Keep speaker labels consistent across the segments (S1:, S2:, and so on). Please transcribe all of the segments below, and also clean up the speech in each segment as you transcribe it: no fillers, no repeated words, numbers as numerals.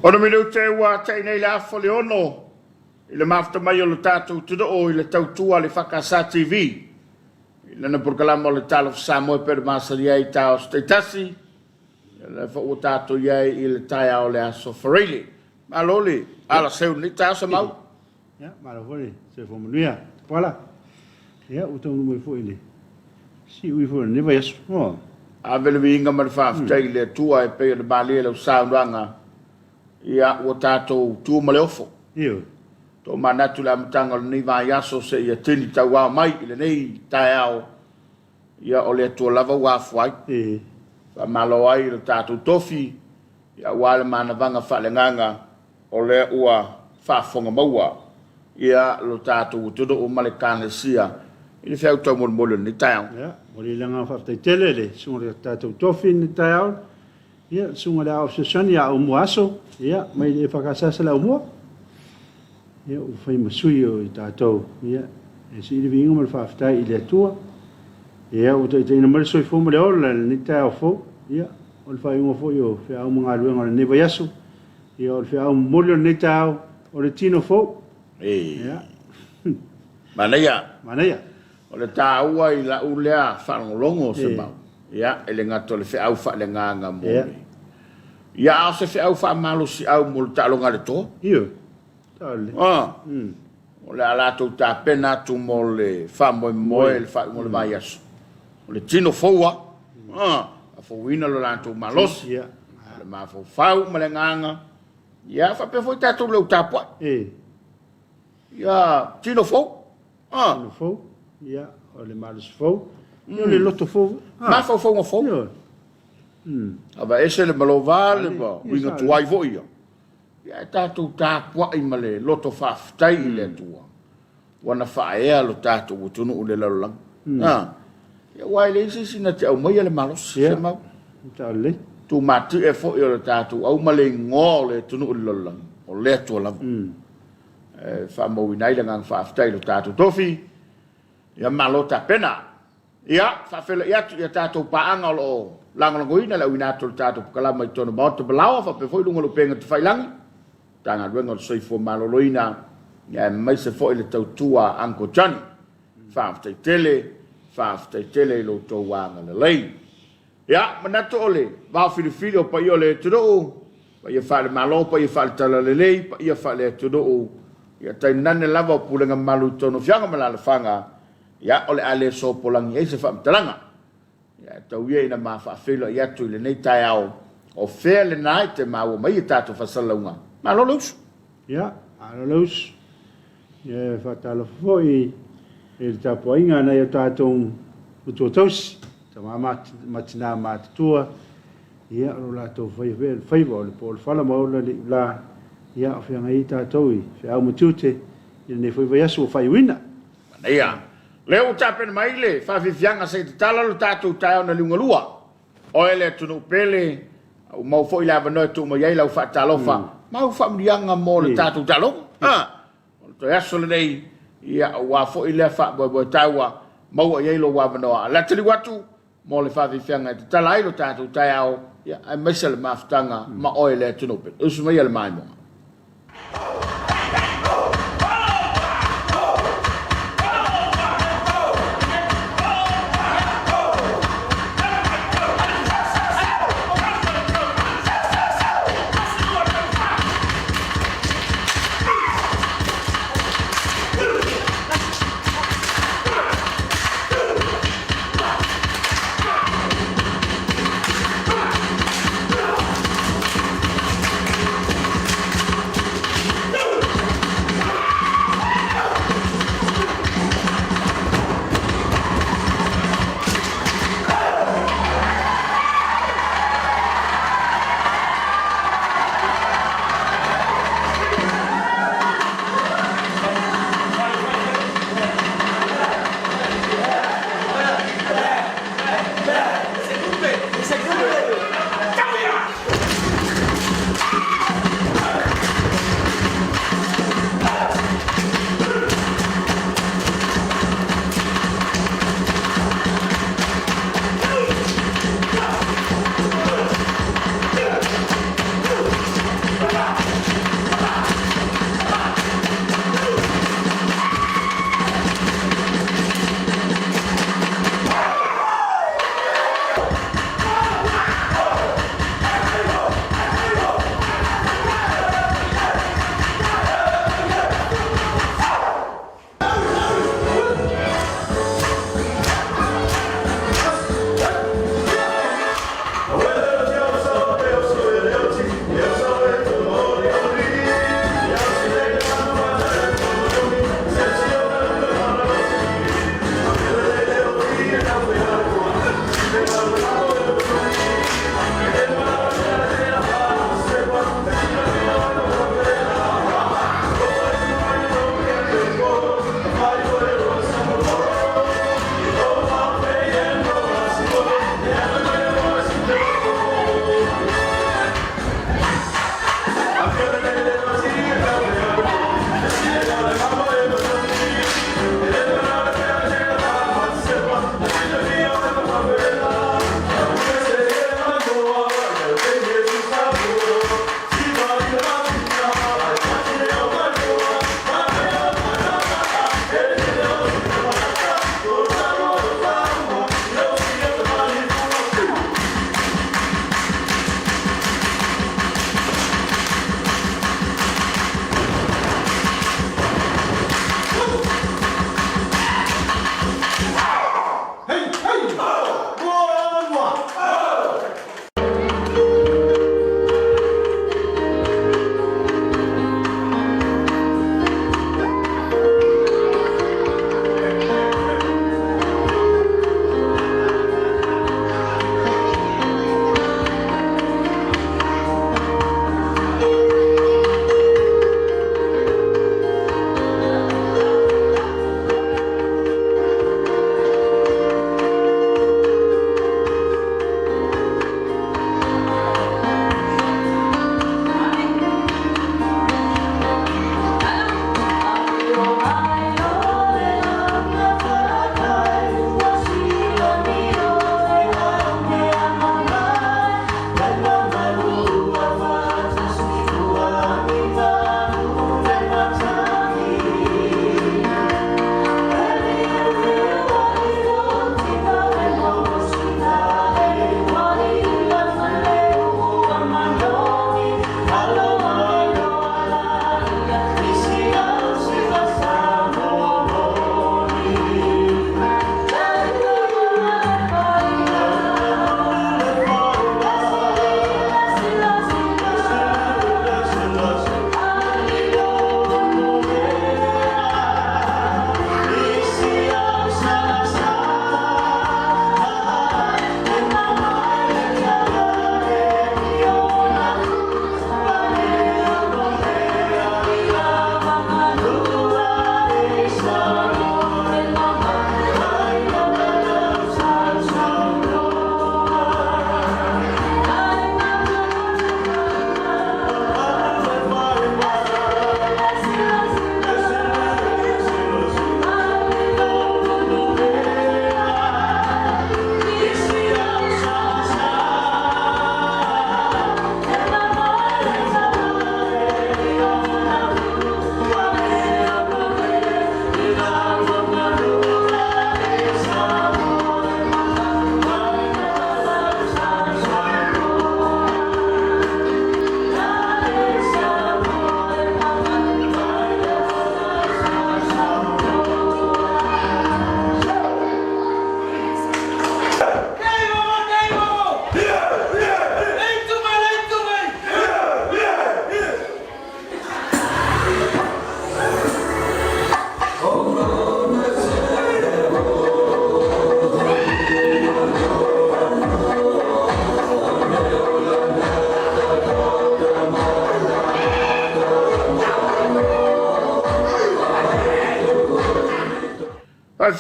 S1: Ono minute ua ta'i nei le afa o le ono i le mafuta mai o le tatou atunuu i le tautua a le EFKS TV i lana polokalama o le Talofa Samoa e pei ona masani ai i taeao aso taitasi, ia lea foi ua tatou i ai i le taeao o le aso Faraile. Malo le alaseu i lenei taeao Semau.
S2: Ia, malo foi le soifua manuia, Tupuola. Ia, ua taunuu mai foi i le siui foi o lenei vaiaso. Oh.
S1: Ave le viiga ma le faafetai i le Atua e pei ona malie lau saunoaga, ia ua tatou tu ma le ofo.
S2: Ioe.
S1: Tomanatu i le amataga o lenei vaiaso seia tini tauao mai i lenei taeao, ia o le Atua lava ua afua ai.
S2: E.
S1: Faamalo ai i lo tatou tofi, ia aua le manavaga faaleagaga o lea ua faafofoga maua ia lo tatou atunuu ma le Ekalesia i le feau taumolimoli o lenei taeao.
S2: Ia, momoli le agaga faafetai tele i le susuga i le tatou tofi i lenei taeao, ia, le susuga i le Aao Fesoasoani ia Aumua Aso, ia, mai le EFKS le Aumua, ia, ua fai ma sui o i tatou, ia, e sii le viiga ma le faafetai i le Atua, ia, ua taitaiina mai le soifua ma le ola i lenei taeao fou, ia, o le faaiuga foi o feau ma galuega o lenei vaiaso, Ia, o le feau momoli o lenei taeao, o le tino fou.
S1: Ia. Manaia.
S2: Manaia.
S1: O le taua i lau lea faalogologo Semau. Ia, e le gata o le feau faaleagaga mo le. Ia, a o se feau faamalosiau mo le taaloga a le toa.
S2: Ioe. Taale.
S1: Ah. O le a latou tapena atu mo le faamoemoe i le faaiuga o le vaiaso. O le tino fou lava. Ah, faafouina lo latou malosi.
S2: Ia.
S1: O le mafaufau ma le agaga. Ia, faapea foi tatou le au tapuai.
S2: E.
S1: Ia, tino fou.
S2: Ah. Tino fou. Ia, o le malosi fou. Ia, o le loto fou.
S1: Ah. Mafaufauga fou.
S2: Ioe.
S1: Aveese le malova le uiga tuai foi ia. Ia ae tatou tapuai ma le loto faafetai i le Atua ua na faaea lo tatou atunuu i le lalolagi. A, ia aua e leai se isi na te aumaia le malosi, Semau. Tumatie foi o le tatou au ma le igoa o le atunuu i le lalolagi, o le Atua lava. E faamauina ai le agaga faafetai i lo tatou tofi, ia malo tapena. Ia, faafeiloai atu i a tatou paaga o lo o lagolagoina le auina atu o le tatou polokalama i totonu o Maota ma Laoa faapea foi luga o le upega tafailagi, Matagaluega o le Soifua Maloloina, aemaise foi le tautua a Uncle Johnny. Faafetai tele, faafetai tele i lo outou agalelei. Ia, manatu o le vaofilifili o paia o le atunuu, paia faale-Malo, paia faale-Talalelei, paia faale-atunuu, ia tainane lava o pulega mamalu i totonu o afioaga ma alaalafaga, Ia, o le a le sopolagi ai se faamatalaga. Ia, e tau ia ina ma faafeiloai atu i lenei taeao, o fea lena e te maua mai i tatou faasalalauga. Malo le usu.
S2: Ia, malo le usu. Ia, e faatalofa foi i le tapuaiga a nai o tatou matua tausi, tama ma tina matutua, ia, o lo latou faia pea le faiva o le po o le fala ma ola le iula, ia, o feagai ai tatou i feau ma tiute i lenei foi vaiaso ua faaiuina.
S1: Manaia. Lea ua tapena mai le faafiafiaga se i tatala lo tatou taeao na liugalua. Oe le atunuu pele, ua maua foi le avanoa e tuu mai ai lau faatalofa ma au faamanuiaga mo le tatou taaloga. A, o le toe aso lenei, ia, aua foi lea faamoemoe taua, maua i ai lou avanoa. Lataliu atu mo le faafiafiaga e tatala ai lo tatou taeao, ia, aemaise le mafutaga ma oe le atunuu pele. Usu maia le maimoa.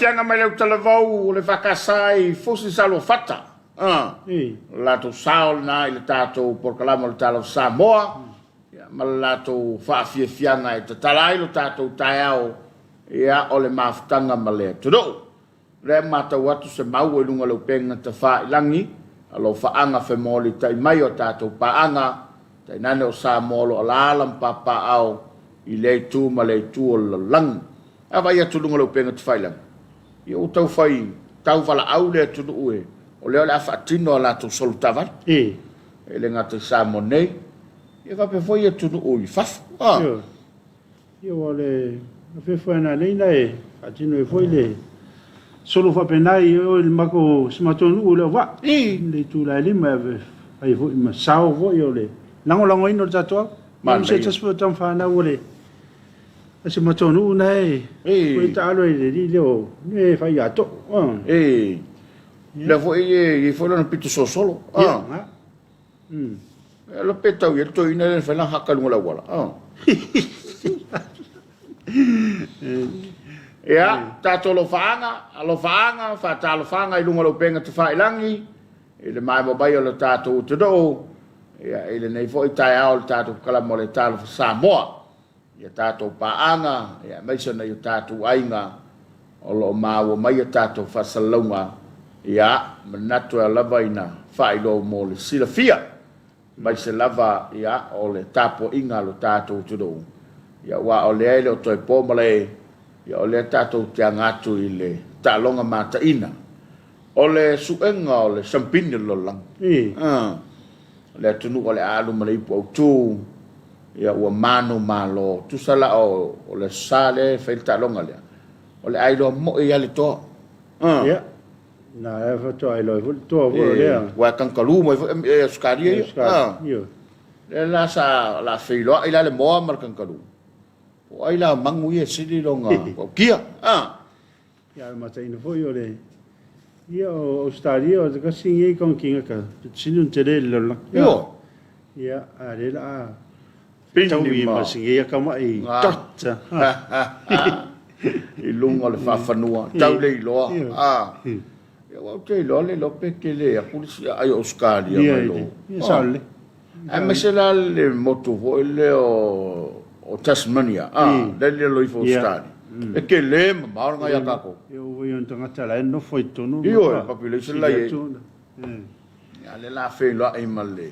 S1: Faafiafiaga mai le autalavou o le EFKS i Fusi Saluafata. O le latou sao lena i le tatou polokalame o le Talofa Samoa ma le latou faafiafiaga e tatala ai lo tatou taeao o le mafutaga ma le atunuu. O lea e matau atu se mau i luga o le upega tafailagi, alofaaga femolitai mai o tatou paaga, tainane o Samoa o lo o alaala ma papaaao i lea itu ma lea itu o le lalolagi. A vaai atu i luga o le upega tafailagi, ia ua tau fai tauvalaau le atunuu e o lea o le a faatino a latou solo taavale. E le gata i Samoa nei, ia faapea foi atunuu i fafo.
S2: Ia ua le afefoe ana nei na e faatino ai foi le solo faapena i o i le matou si matou nuu i Leauvaa. I le itula e 5 e ave fai foi ma sao foi o le lagolagoina o le tatou au. Ma se tasi foi o tama fanau o le a si matou nuu na e foi taalo ai le alii lea o e fai ia to'o.
S1: E lea foi e i foi lona pito solosolo.
S2: Ia.
S1: Alo pe tau ia le toeaina lea na fai lana haka i luga o le auala. Ia, tatou alofaaga, alofaaga, faatalofaga i luga o le upega tafailagi, i le maimoa mai o le tatou atunuu, ia, i lenei foi taeao o le tatou kalama o le Talofa Samoa, i a tatou paaga, ia, aemaise o nai o tatou aiga o lo o maua mai a tatou faasalalauga, ia, manatu e ao lava ina faailoa mo le silafia, aemaise lava, ia, o le tapuaiga a lo tatou atunuu, ia, aua o lea e le o toe po malae, ia, o lea tatou te aga atu i le taaloga mataina o le suega o le siampini o le lalolagi. O le atunuu o le a alu ma le ipu autu, ia ua manumalo. Tusa la o le Aso Sa lea e fai le taaloga lea, o le a iloa moi lava le toa.
S2: Ia, na e faatoa iloa ai foi le toa foi o lea.
S1: Aua e kankalū mai foi e Ausetalia ia.
S2: Ioe.
S1: Lea la sa o le a feiloai la le moa ma le kankalū, po o ai la o magu ia e sili lona aukia.
S2: Ia, a o le mataina foi o le ia o Ausetalia o se tasi lenei konekinaka pito sili ona tele i le lalolagi.
S1: Ioe.
S2: Ia, a o lea o le a taui ma si nei atamai dot.
S1: I luga o le faafanua, tau le iloa. Ia, aua ou te iloa le iloa pe tele atu le siaai o Ausetalia mai lo.
S2: Ia, sao lelei.
S1: Aemaise la le motu foi lea o Tasmania, lea e lilo ifo o Ausetalia. E tele mamao lena ia tatou.
S2: E oo foi i ona tagata la e nofo i totonu.
S1: Ioe, population la e i ai. Ia, lea la feiloai ma le...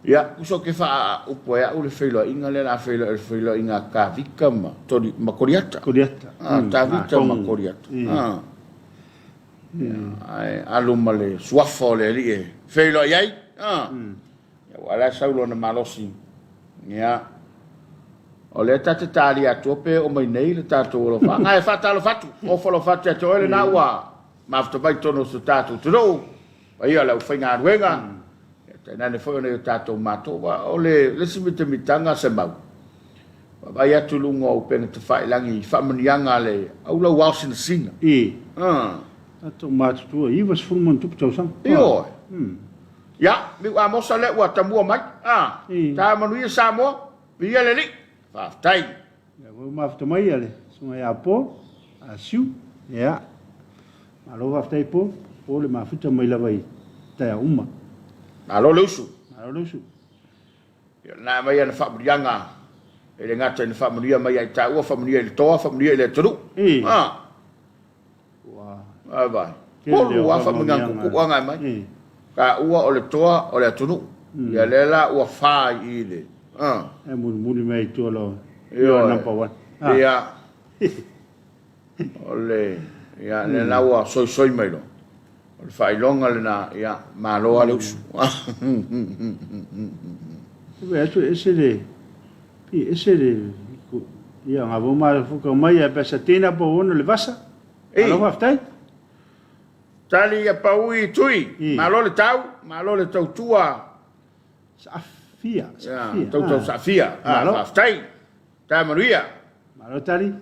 S1: Ia, tusa ou te faaupu ai au le feiloaiga lea la feiloai, le feiloaiga a Tavita ma, Toli, ma Koliata.
S2: Koliata.
S1: Ah, Tavita ma Koliata. Ah. Ae alu ma le suafa o le alii e feiloai ai. Ah. Ia, ua la sau lona malosi. Ia. O lea ta te talia atua pe oo mai nei le tatou alofaaga. Ae faatalofa atu, ofo alofa atu ia te oe lena ua mafuta mai i totonu o so tatou atunuu. Paia o le aufaigaluega, ia tainane foi o nai o tatou matou. Aua o le isi mitamitaga se mau, vaavaai atu i luga o upega tafailagi i faamanuiaga a le aulauao sinasina.
S2: I. Tatou matutua, 90+ tausaga.
S1: Ioe. Ia, Miu Amosa lea ua tamua mai. Ta manuia Samoa, viia le Alii. Faafetai.
S2: Lea foi ua mafuta mai le susuga ia Paul Asiu. Ia, malo faafetai Paul. Paul e mafuta mai lava i taeao uma.
S1: Malo le usu.
S2: Malo le usu.
S1: Ia, na aumai ana faamanuiaga, e le gata ina faamanuia mai ia i taua, faamanuia i le toa, faamanuia i le atunuu.
S2: Ua.
S1: Vaai. Tolu lava faamanuiaga tuutuu lava na aumai. Taua o le toa o le atunuu. Ia lea la ua fa i i le.
S2: E mulimuli mai i tua loa. Ioe. Number one.
S1: Ia. O le, ia, lea la ua soisoi mai loa. O le faailoga lena, ia, malo lava le usu.
S2: Vaai atu e ese le, pei e ese le, ia, nga vau mafuka mai a Pasadena po o ono le vasa. Malo faafetai.
S1: Tali ia paui tui. Malo le tau, malo le tautua.
S2: Saafia, saafia.
S1: Tautau saafia. Faafetai. Ta manuia.
S2: Malo tali,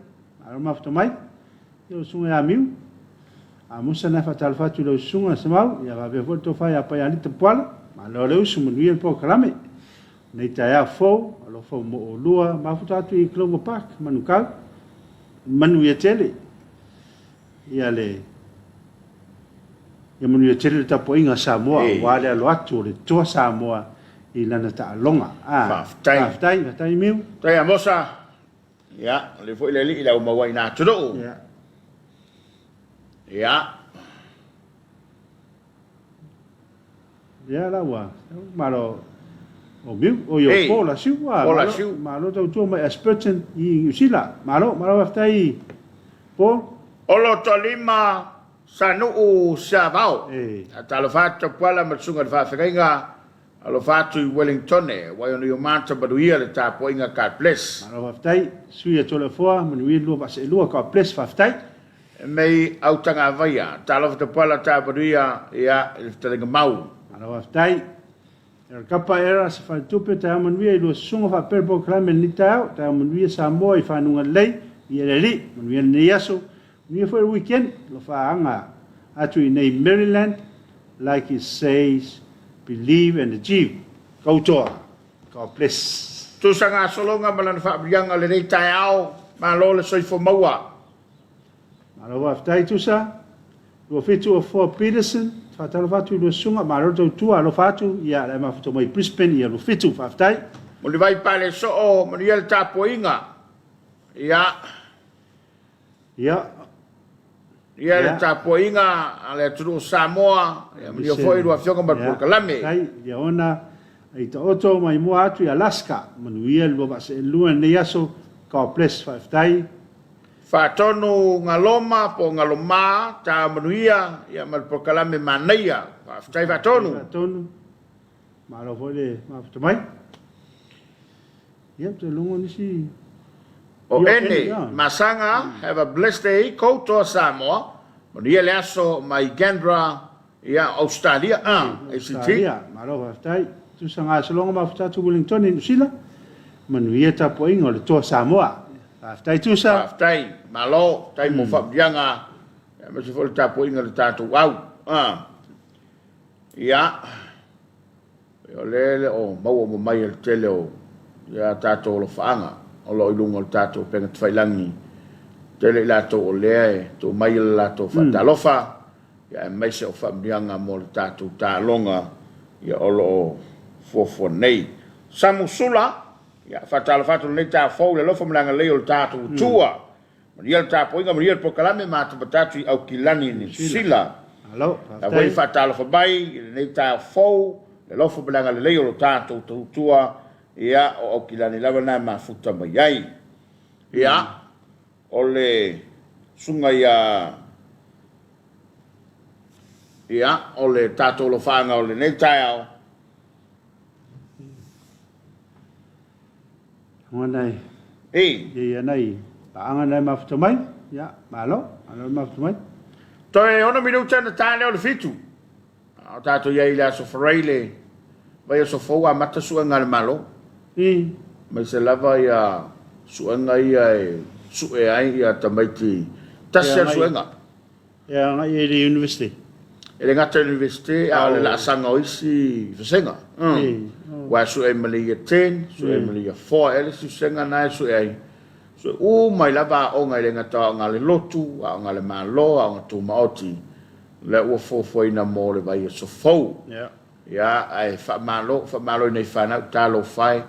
S2: malo mafuta mai. Ia o susuga ia Miu. Amosa na faatalofa atu i lau susuga Semau, ia faapea foi le tofa ia Paialita Puala. Malo le usu, manuia le polokalame. Nei taeao fou, alofa mo oulua, mafuta atu i Clover Park, Manukau. Manuia tele. Ia le Ia manuia tele le tapuaiga a Samoa aua le alo atu o le Toa Samoa i lana taaloga.
S1: Faafetai.
S2: Faafetai, faafetai Miu.
S1: Faafetai Amosa. Ia, o lea foi le alii le au mauaina atunuu.
S2: Ia.
S1: Ia.
S2: Ia la ua malo o Miu, o i o Paul Asiu.
S1: Paul Asiu.
S2: Malo tautua mai Ashburton i Niu Sila. Malo, malo faafetai Paul.
S1: Olo Tolima Sanuu Siavao. Talofa atu Tapuala ma le Susuga i le Faafeagaiga. Alofa atu i Wellingtone, Waioniomata manuia le tapuaiga God bless.
S2: Malo faafetai sui a Toleafoa manuia le lua vaaseelua God bless faafetai.
S1: Mei Autagavaia, talofa Tapuala ta manuia ia i le fetalaiga mau.
S2: Malo faafetai. Era kapa era se faletupe taeao manuia i lua susuga faapea le polokalame i lenei taeao, taeao manuia Samoa i fanuga lelei i le Alii, manuia lenei aso, manuia foi le weekend, alofa atu i inei Maryland, like it says, believe and achieve. Kautoa. God bless.
S1: Tusa gasologa ma lana faamiliaga o lenei taeao, malo le soifua maua.
S2: Malo faafetai Tusa. 27 o Foa Peterson, faatalofa atu i lua susuga, malo le tautua, alofa atu, ia le mafuta mai Brisbane, ia 27, faafetai.
S1: Mulivai pale soo, manuia le tapuaiga. Ia.
S2: Ia.
S1: Ia le tapuaiga a le atunuu o Samoa, ia manuia foi lua afioga ma le polokalame.
S2: Faafetai, ia ona ai taoto mai mua atu i Alaska, manuia le lua vaaseelua i lenei aso, God bless, faafetai.
S1: Faatonu Galoma po o Galoma, ta manuia ia ma le polokalame manaia. Faafetai Faatonu.
S2: Faatonu. Malo foi le mafuta mai. Ia, te longo nisi.
S1: O Ene, Masaga, have a blessed day, koutoa Samoa, manuia le aso mai Canberra, ia Australia, ACT.
S2: Australia, malo faafetai. Tusa gasologa mafuta atu Wellington i Niu Sila, manuia tapuaiga o le Toa Samoa. Faafetai Tusa.
S1: Faafetai, malo, faafetai mo faamanuiaga, aemaise foi le tapuaiga a le tatou au. Ia. O lea e le o maua uma mai e le tele o a tatou alofaaga o lo o i luga o le tatou upega tafailagi. Tele i latou o lea e tuu mai le latou faatalofa, aemaise o faamanuiaga mo le tatou taaloga o lo o fuafua nei. Samusula, faatalofa atu i lenei taeao fou i le alofa ma le agalelei o le tatou Atua. Manuia le tapuaiga, manuia le polokalame, matamata atu i Aukilani i Niu Sila. La foi faatalofa mai i lenei taeao fou, le alofa ma le agalelei o lo tatou tautua, ia, o Aukilani lava lena e mafuta mai ai. Ia, o le susuga ia, ia, o le tatou alofaaga o lenei taeao.
S2: Ona e i ai nai paaga na e mafuta mai, ia, malo, malo le mafuta mai.
S1: Toe 6 minute ona ta lea o le 7. A o tatou i ai i le aso Faraile, vaiaso fou amata suega a le Malo. Aemaise lava ia suega ia e sue ai ia tamaiti, tasi lava le suega.
S2: E agai ai i le University.
S1: E le gata i le University, a o le laasaga o isi vasega. Aua e sue ai ma le Year 10, sue ai ma le Year 4, ea le isi vasega na e sue ai. Sue uma ai lava aoga, e le gata o aoga a le lotu, aoga a le Malo, aoga tumaoti, lea ua fuafuaina mo le vaiaso fou. Ia, ae faamalo, faamalo i nei fanau, talofa e,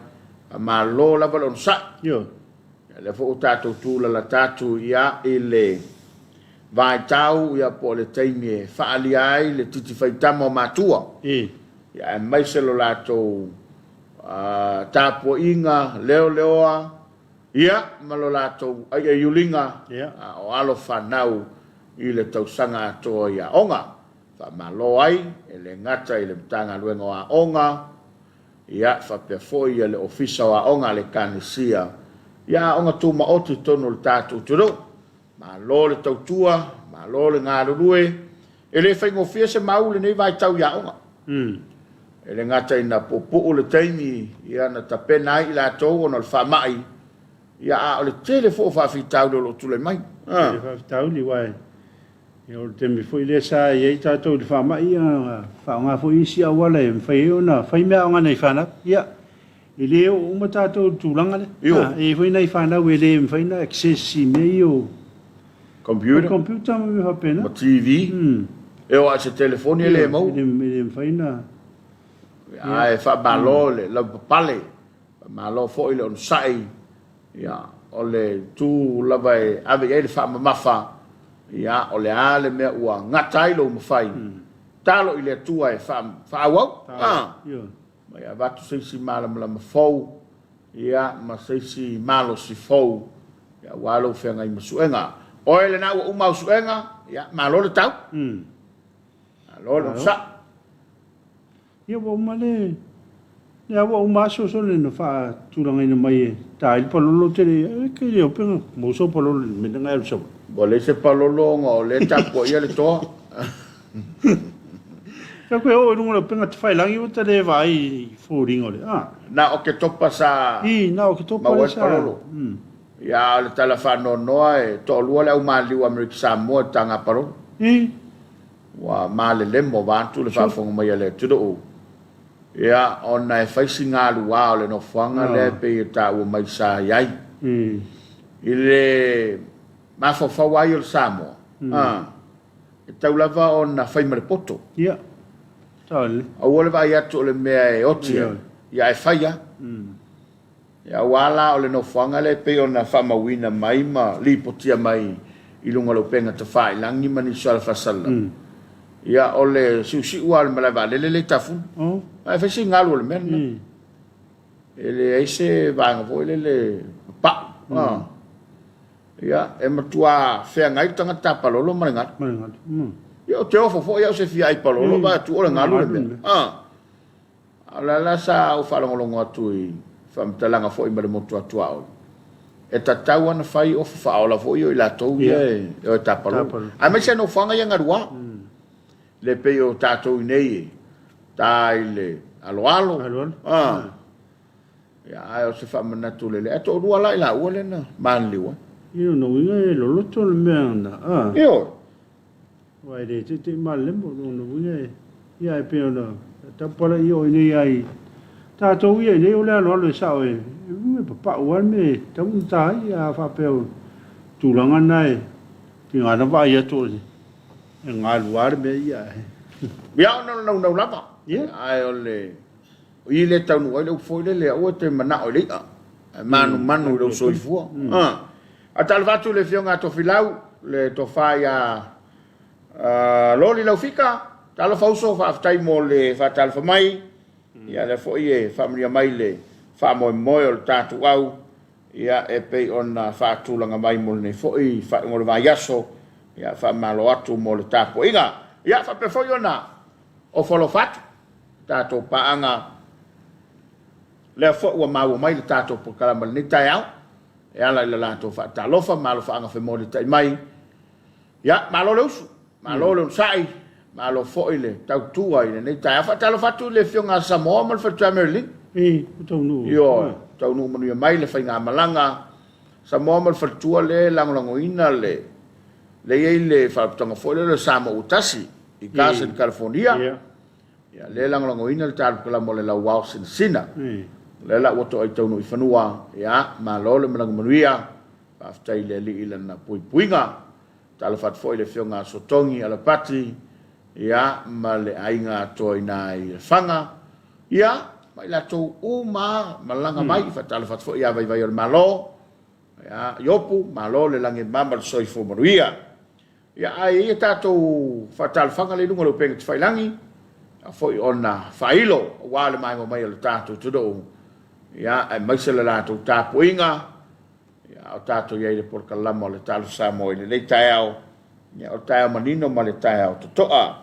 S1: faamalo lava le onosai. Ia, lea foi ua tatou tulalata atu ia i le vaitau ia po o le taimi e faaalia ai le titi faitama o matua. Ia, aemaise lo latou tapuaiga leoleoa ia ma lo latou aiaiuliga a o alo fanau i le tausaga atoa i aoga. Faamalo ai e le gata i le Matagaluega o Aoga, ia faapea foi le Ofisa o Aoga a le Ekalesia, ia aoga tumaoti i totonu o le tatou atunuu. Malo le tautua, malo le galulue. E le faigofie se mau i lenei vaitau i aoga. E le gata ina puupuu le taimi ia na tapena ai i latou ona o le faamai, ia a o le tele foi o faafitauli o lo o tulai mai.
S2: Tele faafitauli aua Ia, o le taimi foi lea sa i ai tatou i le faamai, ia, faaaoga foi isi auala e mafai ai ona fai meaaoga a nai fanau. Ia, e le oo uma tatou i le tulaga lea. Io. E i ai foi nai fanau e le mafai ona access i mea ia o
S1: Computer.
S2: Computer ma mea faapena.
S1: Ma TV. E oo lava i se telefoni e le maua.
S2: E le mafai ona.
S1: Ae faamalo le lavapapale, faamalo foi le onosai, ia, o le itu lava e ave i ai le faamamafa, ia, o le a le mea ua gata ai lou mafai, talo i le Atua e faaauau, a, ma ia avatu se isi malamalama fou, ia, ma se isi malosi fou, ia, aua lou feagai ma suega. Oe lena ua uma au suega, ia, malo le tau, malo le onosai.
S2: Ia ua uma le Lea ua uma aso sole na faatulagaina mai e ta ai le palolo tele ia e ke le ope mo so palolo le mea ngai alu sawa.
S1: Ua leai se palolo ona o lea e tapuaia le toa.
S2: Ka koe oo i luga o le upega tafailangi ua ta le vaai i foliga o le a.
S1: Na o Ketopa sa
S2: I, na o Ketopa
S1: maua
S2: lea
S1: ai le
S2: sa.
S1: palolo. Ia, a o le tala faanoanoa e toalua le au maliliu Amerika Samoa i le taga palolo.
S2: I.
S1: Ua malelemo vaeatu le faafofoga mai a le atunuu, ia, ona e fai si galua o le nofoaga lea e pei e taua mai sa i ai. I le mafaufau lava ia o le Samoa, a, e tatau lava ona fai ma le poto. Aua le vaai atu o le mea e oti ai, ia ae fai lava. Aua la o le nofoaga lea e pei ona faamauina mai ma lipotia mai i luga o le upega tafailagi ma nisi o alafasalalaga, ia o le siusiu lava o le malae vaalele lea i Tafuna. Ae fai si galu o le mea lena. E leai se vaega foi lele papau. Ia, e matua feagai le tagata tapalolo ma le galu. Ia, ou te ofo foi au se fia ai palolo vaeatu o le galu le mea. A o la la sa ou faalogologo atu i faamatalaga foi ma le motu atuaoi, e tatau ona fai ofa faaola foi o i latou ia e o e tapalolo. Aemaise a nofoaga ia galuā. Le pei o tatou i nei e ta i le aloalo. A. Ia, ae o se faamanatu lelei. Ae toalua la i laua lea na maliliu ai.
S2: Ia, o lona uiga e loloto le mea na, a.
S1: Ioe.
S2: Aua e le teitei malemo, o lona uiga e, ia e pei ona tapala i o i nei ai tatou ia i nei o le aloalo e sao e, e papau lava le mea e tatau ona ta ai, a faapea o tulaga na e tiga ona vaai atu o e galu lava le mea ia.
S1: Ia ona o le naunau lava, ae o le o i lea e taunuu ai le upu foi lele, aua e te manao i le i'a, ae manumanu i lou soifua. A talofa atu i le Afioga a Tofilau, le tofa ia Loli Laufika, talofa uso, faafetai mo le faatalofa mai. Ia lea foi e faamanuia mai le faamoemoe o le tatou au, ia e pei ona faatulaga mai mo lenei foi faaiuga o le vaiaso. Ia faamalo atu mo le tapuaiga. Ia faapea foi ona ofo alofa atu tatou paaga, lea foi ua maua mai le tatou polokalama i lenei taeao. E ala i le latou faatalofa ma alofaaga femolitai mai. Ia, malo le usu, malo le onosai, malo foi le tautua i lenei taeao. Faatalofa atu i le Afioga a Samoa ma le Faletua Marilyn.
S2: I, ua taunuu.
S1: Ioe, taunuu manuia mai le faigamalaga. Samoa ma le Faletua lea e lagolagoina le, lea e i ai le faalapotopotoga foi lea o le Samoa Ua Tasi i Carson, California.
S2: Ia.
S1: Ia, lea e lagolagoina le talupalama o le lauao sinasina. O lea la ua toai taunuu i fanua, ia, malo le malaga manuia, faafetai i le Alii i lana puipuiga. Talofa atu foi i le Afioga a Sotogi Alapati, ia, ma le aiga atoa i ina i Lefaga, ia, ma i latou uma malaga mai. Faatalofa atu foi ia Vaivai o le Malo, ia, Iopu, malo le lagi e mama le soifua manuia. Ia, ae i ai a tatou faatalofaga lea i luga o le upega tafailagi, a foi ona faailo aua le maimoa mai o le tatou atunuu, ia, aemaise le latou tapuaiga, ia, a o tatou i ai i le polokalama o le Talofa Samoa i lenei taeao, ia, o le taeao manino ma le taeao totoa.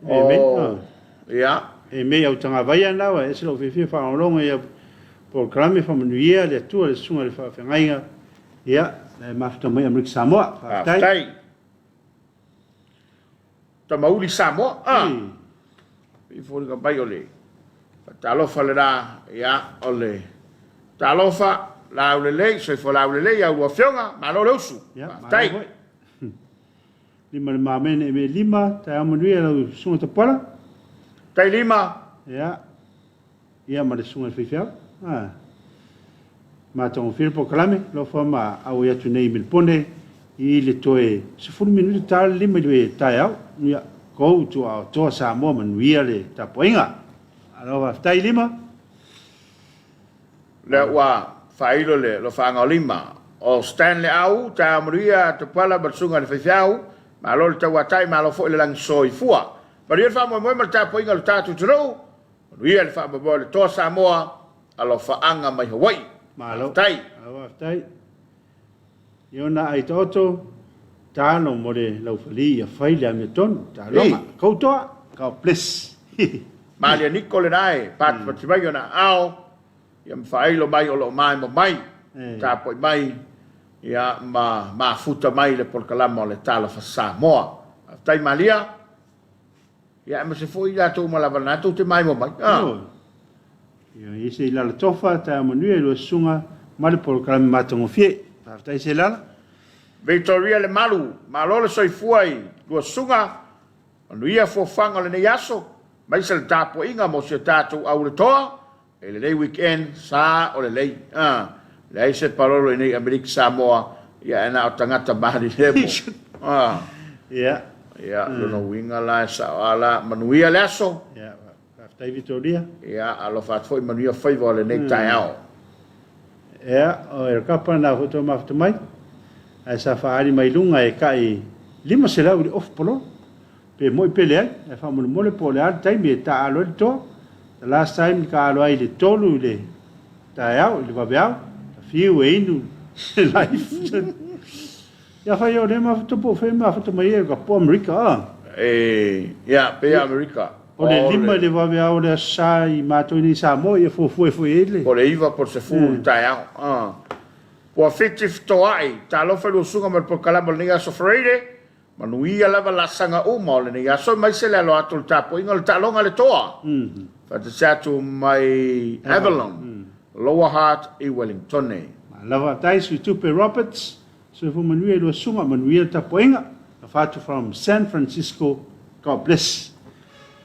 S2: O,
S1: ia.
S2: E mei au tagavaia na ua ese lou fiafia faalogologo i au polokalame faamanuia le Atua le susuga i le faafeagaiga Ia, e mafuta mai Amerika Samoa.
S1: Faafetai. Faafetai. Tamauli Samoa. Ah. I foliga mai o le faatalofa lena, ia, o le talofa laulelei, soifua laulelei a lua afioga, malo le usu.
S2: Ia,
S1: Faafetai.
S2: malo foi. Lima le mamene e me lima, taeao manuia lau susuga Tapuala.
S1: Tai lima.
S2: Ia, Ia ma le susuga i le faifeau. Ah. Matagofie le polokalame, alofa ma auai atu nei i Melipone. I le toe 10 minute ta le 5 i le taeao, ia, go to our Toa Samoa, manuia le tapuaiga. Malo faafetai Lima.
S1: Lea ua faailo le alofaaga o Lima. O Stanley Au, taeao manuia, Tupala ma le Susuga i le Faifeau, malo le tauatai, malo foi le lagi soifua. Manuia le faamoemoe ma le tapuaiga o le tatou atunuu, manuia le faamoemoe o le Toa Samoa, alofaaga mai Hawaii.
S2: Malo.
S1: Faafetai.
S2: Malo faafetai. Iona ai taoto, talo mo le laufali ia fai le amiotonu. Taloga. Koutoa. God bless.
S1: Malia Niko lena e patipati mai ona aao, ia ma faailo mai o lo o maemo mai, tapuai mai, ia ma mafuta mai le polokalama o le Talofa Samoa. Faafetai Malia. Ia aemaise foi i latou uma lava na tou te maimoa mai.
S2: Ah. Ia i se ilala tofa, taeao manuia i lua susuga ma le polokalame matagofie. Faafetai Seilala.
S1: Victoria Lemalu, malo le soifua i lua susuga, manuia fuafuaga o lenei aso, aemaise le tapuaiga mo si o tatou auletoa i lenei weekend sa o lelei. Ah, leai se palolo i nei Amerika Samoa, ia ae na o tagata malilemo. Ah.
S2: Ia.
S1: Ia, lona uiga la e sao a la, manuia le aso.
S2: Ia, faafetai Vitoria.
S1: Ia, alofa atu foi manuia faiva o lenei taeao.
S2: Ia, o El Kapa na foi tau mafuta mai, ae sa faaali mai luga e kai 500 i le off pololo. Pe moi pe leai, ae faamolemole po o le a le taimi e taaalo ai le toa. The last time na taaalo ai i le 3 i le taeao, i le vaveao, ta fiu e inu le life. Ia fai o lea mafuta po o fea e mafuta mai ai ka po Amerika a.
S1: E, ia, pei Amerika.
S2: O le 5 i le vaveao o le Aso Sa i matou i nei Samoa, ia fuafua ai foi i ai le.
S1: Po o le 9 po o le 10 i le taeao. Ua fiti fetoai, talofa i lua susuga ma le polokalama o lenei aso Friday. Manuia lava laasaga uma o lenei aso aemaise le alo atu o le tapuaiga o le taaloga a le Toa. Faatasi atu mai Avalon, Lower Hutt i Wellingtone.
S2: Malo faafetai Sui Tupe Roberts, soifua manuia i lua susuga, manuia le tapuaiga. Alofa atu from San Francisco, God bless.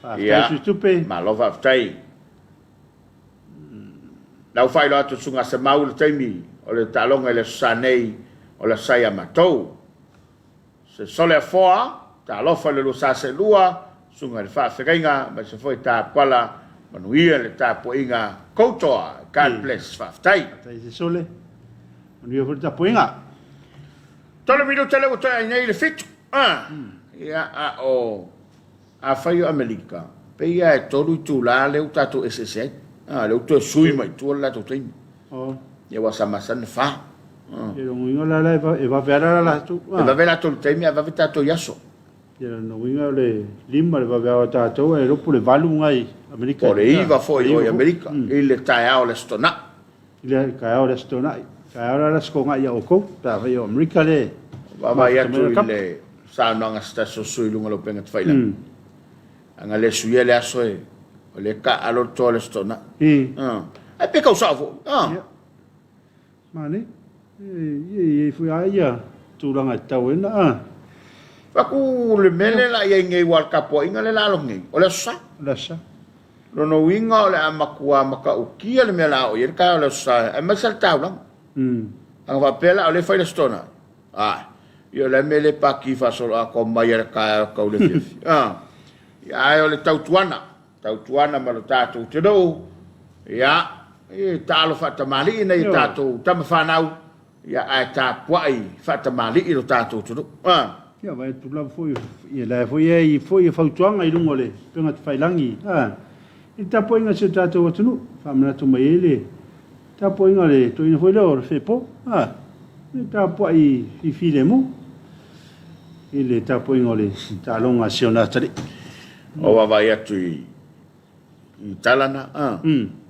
S2: Faafetai Sui Tupe.
S1: Malo faafetai. La ua faailoa atu e le Susuga Semau le taimi o le taaloga i le Aso Sa nei o le Aso Sa ia matou. Se Soleafoa, talofa i le lua sa seelua, susuga i le faafegaiga, aemaise foi Tapala, manuia le tapuaiga koutoa. God bless. Faafetai.
S2: Faafetai se Sole. Manuia foi le tapuaiga.
S1: Tolu minute lea ua toe ai nei i le 7. Ah. Ia, a o afai o Amerika, pei lava e 3 itula lea ua tatou eseese ai. Ah, lea ua toe sui mai tua le latou taimi.
S2: Oh.
S1: Ia ua sa masani le 4.
S2: Ia lona uiga la la e vave ala la latou.
S1: E vave latou i le taimi ae vave tatou i aso.
S2: Ia lona uiga o le 5 le vaveao a tatou ae iloa po o le 8 nai Amerika.
S1: Po o le 9 foi o i Amerika i le taeao o le Aso Toonai.
S2: I le taeao o le Aso Toonai. Taeao la le Aso Toonai ia outou pe afai o Amerika le
S1: Vaavaai atu i le saunoaga a se tasi o sui i luga o le upega tafailagi. Ana le suia le aso e, o lea e taaalo le toa o le Aso Toonai. Ae pe tau sao foi.
S2: Ia. Mane. E i ai foi lava ia tulaga e tatau ai ona a.
S1: Fatu le mea lea la i ai nei aua o le tapuaiga lea la alofa nei, o le Aso Sa.
S2: O le Aso Sa.
S1: Lona uiga o le a matua matautia le mea la a oo i ai le taeao o le Aso Sa, aemaise le taulaga. Ana faapea la o lea e fai le Aso Toonai, Ae, ia o le a le mea le paki faasoloatoa mai ai le taeao tau le afiafi. Ia, ae o le tautuana, tautuana ma lo tatou atunuu, ia, e taalo faatamalii nai a tatou tama fanau, ia, ae tapuai faatamalii lo tatou atunuu.
S2: Ia, vaai atu lava foi, ia la e foi e ai foi fautuaga i luga o le upega tafailagi, i le tapuaiga a si o tatou atunuu, faamanatu mai ai le Tapuaiga a le toeaina foi lea o le Fepo, a, le tapuai fifilemu i le tapuaiga o le taaloga a si ona atalii.
S1: O vaavaai atu i tala na, a,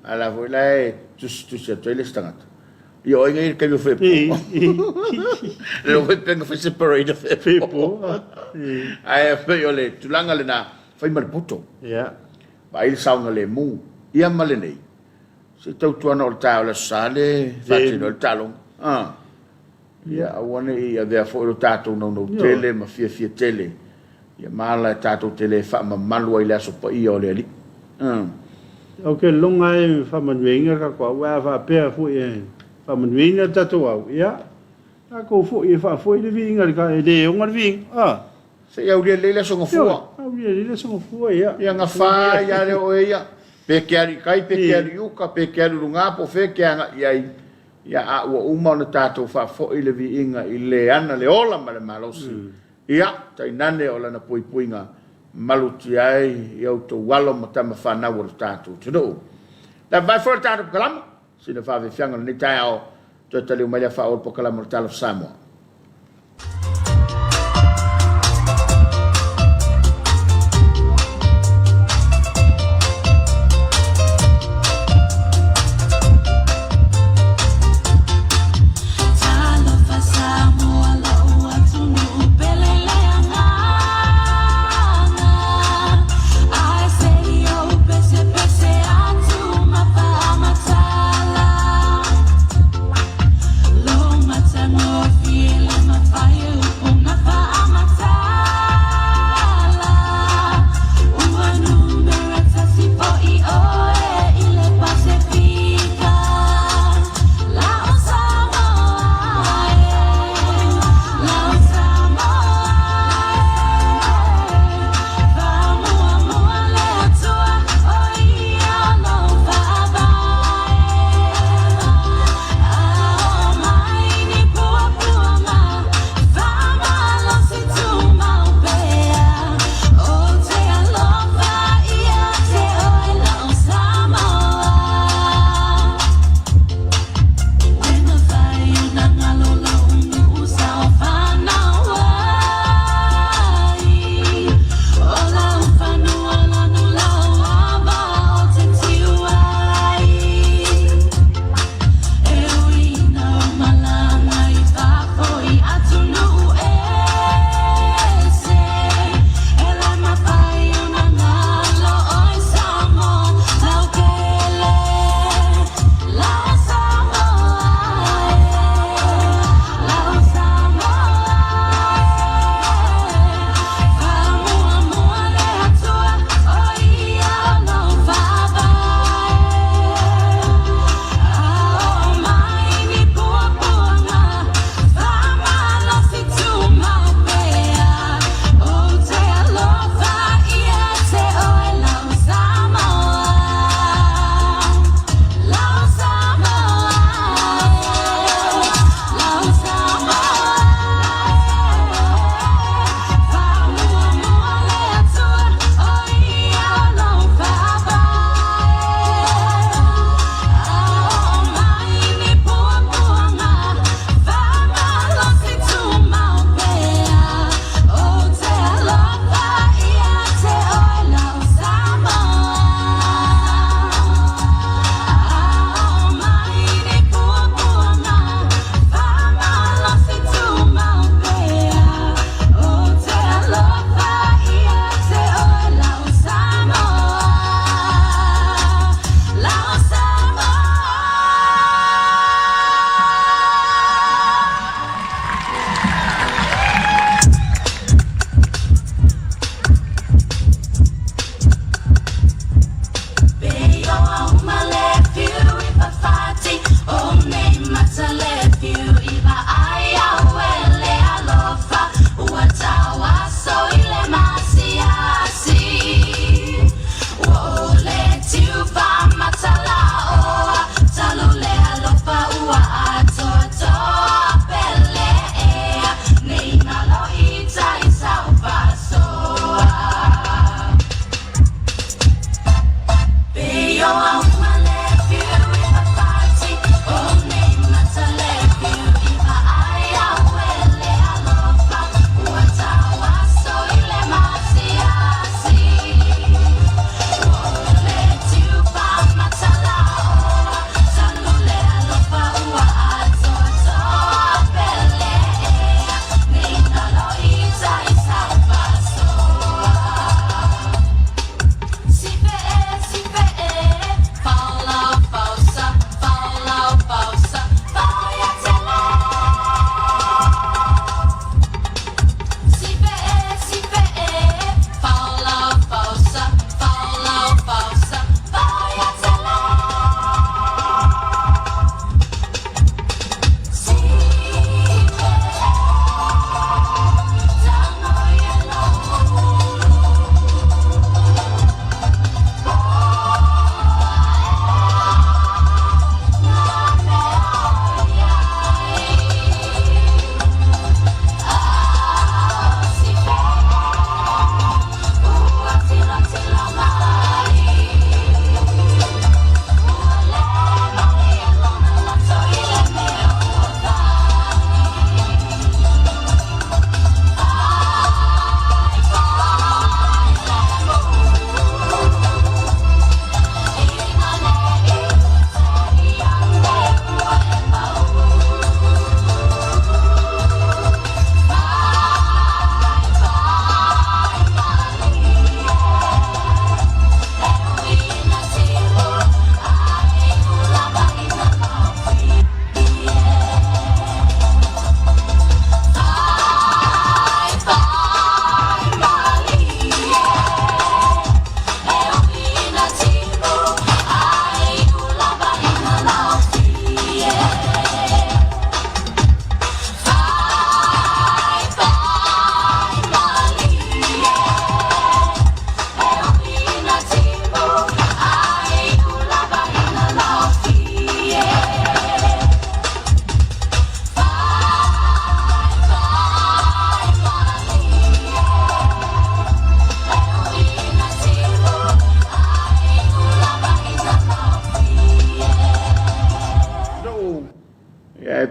S1: a la foi la e tusitusi atu ai le isi tagata. Ia o ai nei i le taimi o Fepo? Le foi pe na fai separate Fepo.
S2: Fepo.
S1: Ae pei o le tulaga lena, fai ma le poto.
S2: Ia.
S1: Vaai le saogalemu, ia ma lenei. Se tautuana o le taeao o le Aso Sa le faatino ai le taaloga. A. Ia aua ne i avea foi lo tatou naunau tele ma fiafia tele ia ma ala e tatou te le faamamalu ai le aso paia o le Alii. A.
S2: Ou te lagona e faamanuiaina le tatou au, ae a faapea foi e faamanuiaina le tatou au, ia, Tatou foi e faafoi le viiga i le ta, e le oga le viiga, a.
S1: Se i aulia lelei le Aso Gafua.
S2: Ioe, aulia lelei le Aso Gafua, ia.
S1: Ia gafa ai lava lea o oe ia, pe e te alu i tai, pe e te alu i uta, pe e te alu i luga, po o fea e te agai i ai, ia a ua uma ona tatou faafoi le viiga i le ana le ola ma le malosi, ia, tainane o lana puipuiga malutia ai i outou alo ma tama fanau o le tatou atunuu. Le vae foi o le tatou polokalame, sina faafiafiaga o lenei taeao, toe taliu mai lea faaauau le polokalame o le Tala o Samoa.
S3: Talofa Samoa lou atunuu pele le agaga Ae se i ou pesepese atu ma faamatala Lou matagofie.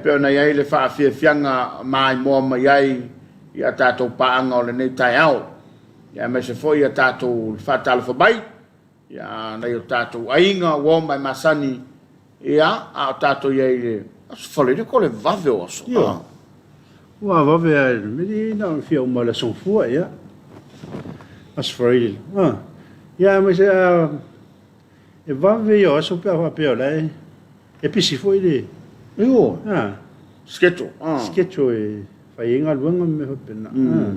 S1: pei ona i ai le faafiafiaga maimoa mai ai i a tatou paaga o lenei taeao, ia aemaise foi a tatou faatalofa mai ia nai o tatou aiga, uo ma e masani, ia a o tatou i ai i le Aso Faraile ko le vave o aso.
S2: Ioe. Ua vave lava i le mea na ona fia uma i le Aso Gafua, ia. Aso Faraile. Ah. Ia aemaise a e vave ia o aso pe a faapea o la e e pisi foi le
S1: Ioe.
S2: Ah.
S1: Schedule. Ah.
S2: Schedule e fai ai galuega ma mea faapena. Ah.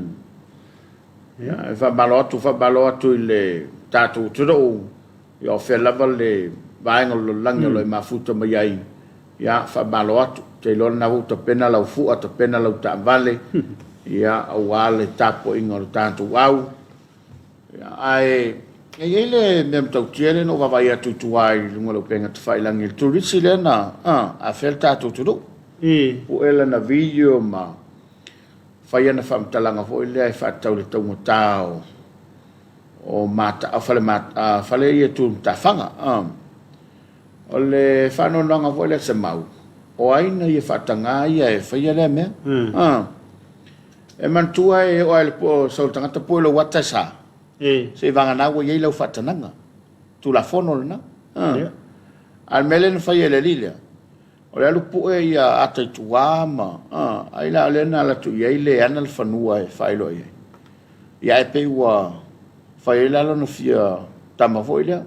S1: Ia, e faamalo atu, faamalo atu i le tatou atunuu, ia o fea lava le vaega o le lalolagi o lo o e mafuta mai ai, ia, faamalo atu. Ou te iloa lena ua tapena lau fua, tapena lau taavale, ia, aua le tapuaiga o le tatou au. Ia, ae e i ai le mea matautia lea na ou vaavaai atu i tua i luga o le upega tafailagi i le turisi lea na afea le tatou atunuu. Pue lana video ma fai ana faamatalaga foi lea e faatatau i le taugata o o mata, o fale, mata, fale ia tu matafaga. O le faanoanoaga foi lea Semau, o ai na ia faataga ia e faia lea mea? E manatua e oo lava i le po, sau le tagata pue lou ata e sa. Se i vagana ua i ai lau faatanaga. Tulafono lena. A o le mea lea na faia e le alii lea, O le alu pue ia ata i tua ma, ai la o lea na alu atu i ai le ana le fanua e faailoa i ai. Ia ae pei ua fai ai la lona fia tama foi lea.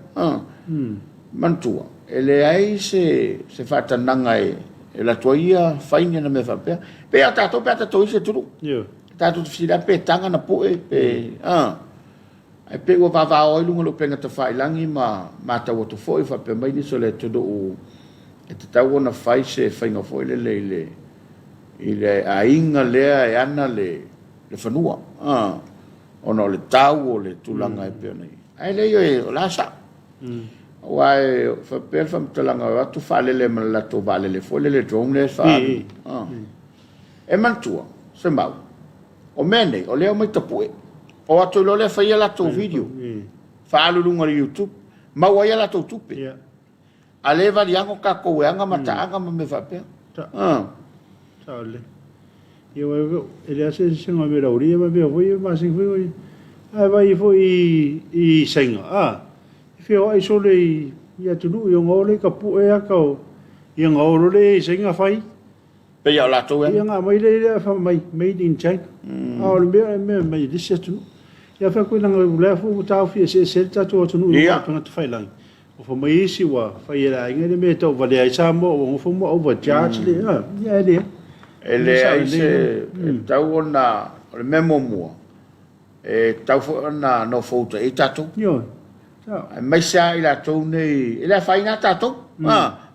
S1: Manatua, e leai se, se faatanaga e, e alu atu ai ia fai ni ana mea faapea. Pei lava o tatou pe a tatou i se atunuu. Tatou te fesili lava pe taga na pue pe, Ae pei ua vavao ai luga o le upega tafailagi ma matau atu foi faapea mai nisi o le atunuu e tatau ona fai se faiga foi lele i le i le aiga lea e ana le le fanua a ona o le tau o le tulaga e pei ona i ai. Ae leai o le a sao. Aua e faapea le faamatalaga e o atu faalele ma le latou vaalele foi lele drone lea e faaalu. E manatua, Semau, o mea nei, o lea e omai tapue. O atu loa lea fai a latou video, faaalu i luga o le YouTube, maua ai a latou tupe. A lea e valiago tatou e aga mataaga ma mea faapea.
S2: Sao lelei. Ia aua e leai se eseesega o mea lauli ia ma mea foi ia masani foi ia. Ae vaai foi i Saina, a, e feoai sole i atunuu ia ona o lea tapue ata o, ia ona o loa lea i Saina fai.
S1: Pei a o latou
S2: e. Ia na aumai lea lea fai mai made in China. A o le mea e mea mai le isi atunuu. Ia fai atu leaga o lea foi ua taofi eseese ai le tatou atunuu i luga o tagata faiilagi. Ua fai mai isi ua fai e le aiga le mea e tau valea ai Samoa ua nofo ma overcharge le a. Ia e leai.
S1: E leai se e tatau ona o le mea muamua E tatau foi ona nofouta i ai tatou.
S2: Ioe.
S1: Aemaise lava i latou nei, e le afaina lava tatou.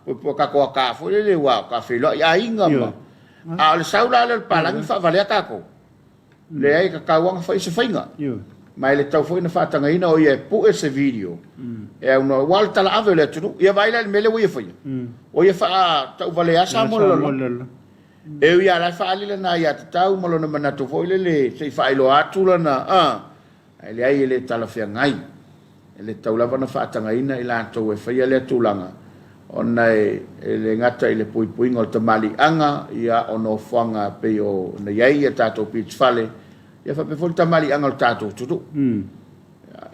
S1: Puipui tatou ata foi lele ua ta feiloai aiga ma. A o le sau la lea o le palagi faavalea tatou. Leai, e tatau lava ona fai se faiga. Ma e le tatau foi ona faatagaina o ia e pue se video e aunoa, aua o le talaave o le atunuu. Ia vaai la i le mea lea ua ia faia. Ua ia faatauvalea Samoa i le lalolagi. E ui lava la e faaali lana aiatatau ma lona manatu foi lele se i faailoa atu lana a, ae leai e le talafeagai. E le tatau lava ona faatagaina i latou e faia lea tulaga ona e le gata i le puipuiga o le tamaliiaga, ia, o nofoaga pei ona i ai a tatou beach fale, ia faapea foi le tamaliiaga o le tatou atunuu.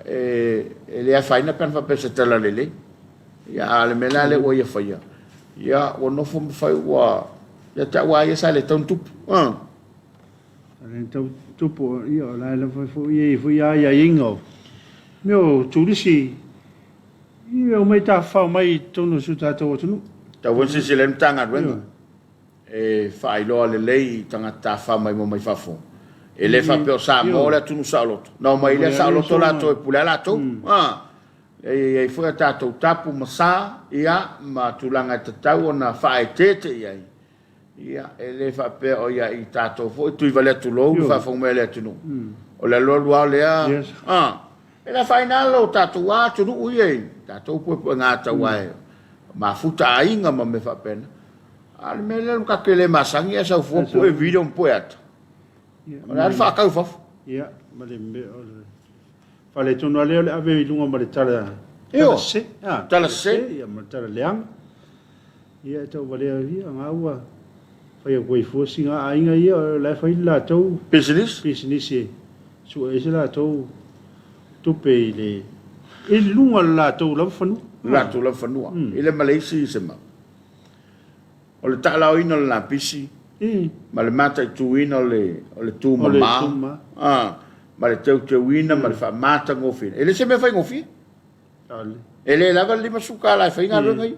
S1: E le afaina pe ana faapea o se tala lelei. Ia, a o le mea la lea ua ia faia, ia, ua nofo ma fai ua, ia te au lava ia sa le tatau ona tupu.
S2: Sa le tatau tupu, ia, o la e lava foi e i ai foi aiaiga o mea o turisi e omai tafafao mai i totonu o si o tatou atunuu.
S1: Tatau foi ona silasila i ai le Matagaluega e faailoa lelei i tagata tafafao maimoa mai fafo. E le faapea o Samoa o le atunuu saoloto. Na omai lea saoloto latou e pule lava latou. E i ai foi a tatou tapu ma sa, ia, ma tulaga e tatau ona faaeteete i ai, ia, e le faapea o ia i tatou foi tuivalea tulou le faafofoga mai a le atunuu. O le alualu lava lea, a, e le afaina lava lo tatou lava atunuu ia i tatou puepuega ata aua e mafuta aiga ma mea faapena. A o le mea lea tatou te le masani ae sau fua pue video ma pue ata. O le a le faatau i fafo.
S2: Ia, ma le mea o le Faaletonu lava lea o le ave i luga ma le tala, tala sese.
S1: Tala sese.
S2: Ia, ma le tala leaga. Ia, e tauvalea ia, na ua. Fai atu ai fua sina aiga ia o la e fai le latou
S1: Pisinisi.
S2: pisinisi e sue ai se latou tupe i le i luga o le latou lava fanua.
S1: Le latou lava fanua. I le ma le isi se mau. O le taalaoina o le lapisi ma le mataituina o le o le tumama ma le teuteuina ma le faamatagofieina. E le se mea faigofie. E le lava le $50 e fai galuega ia.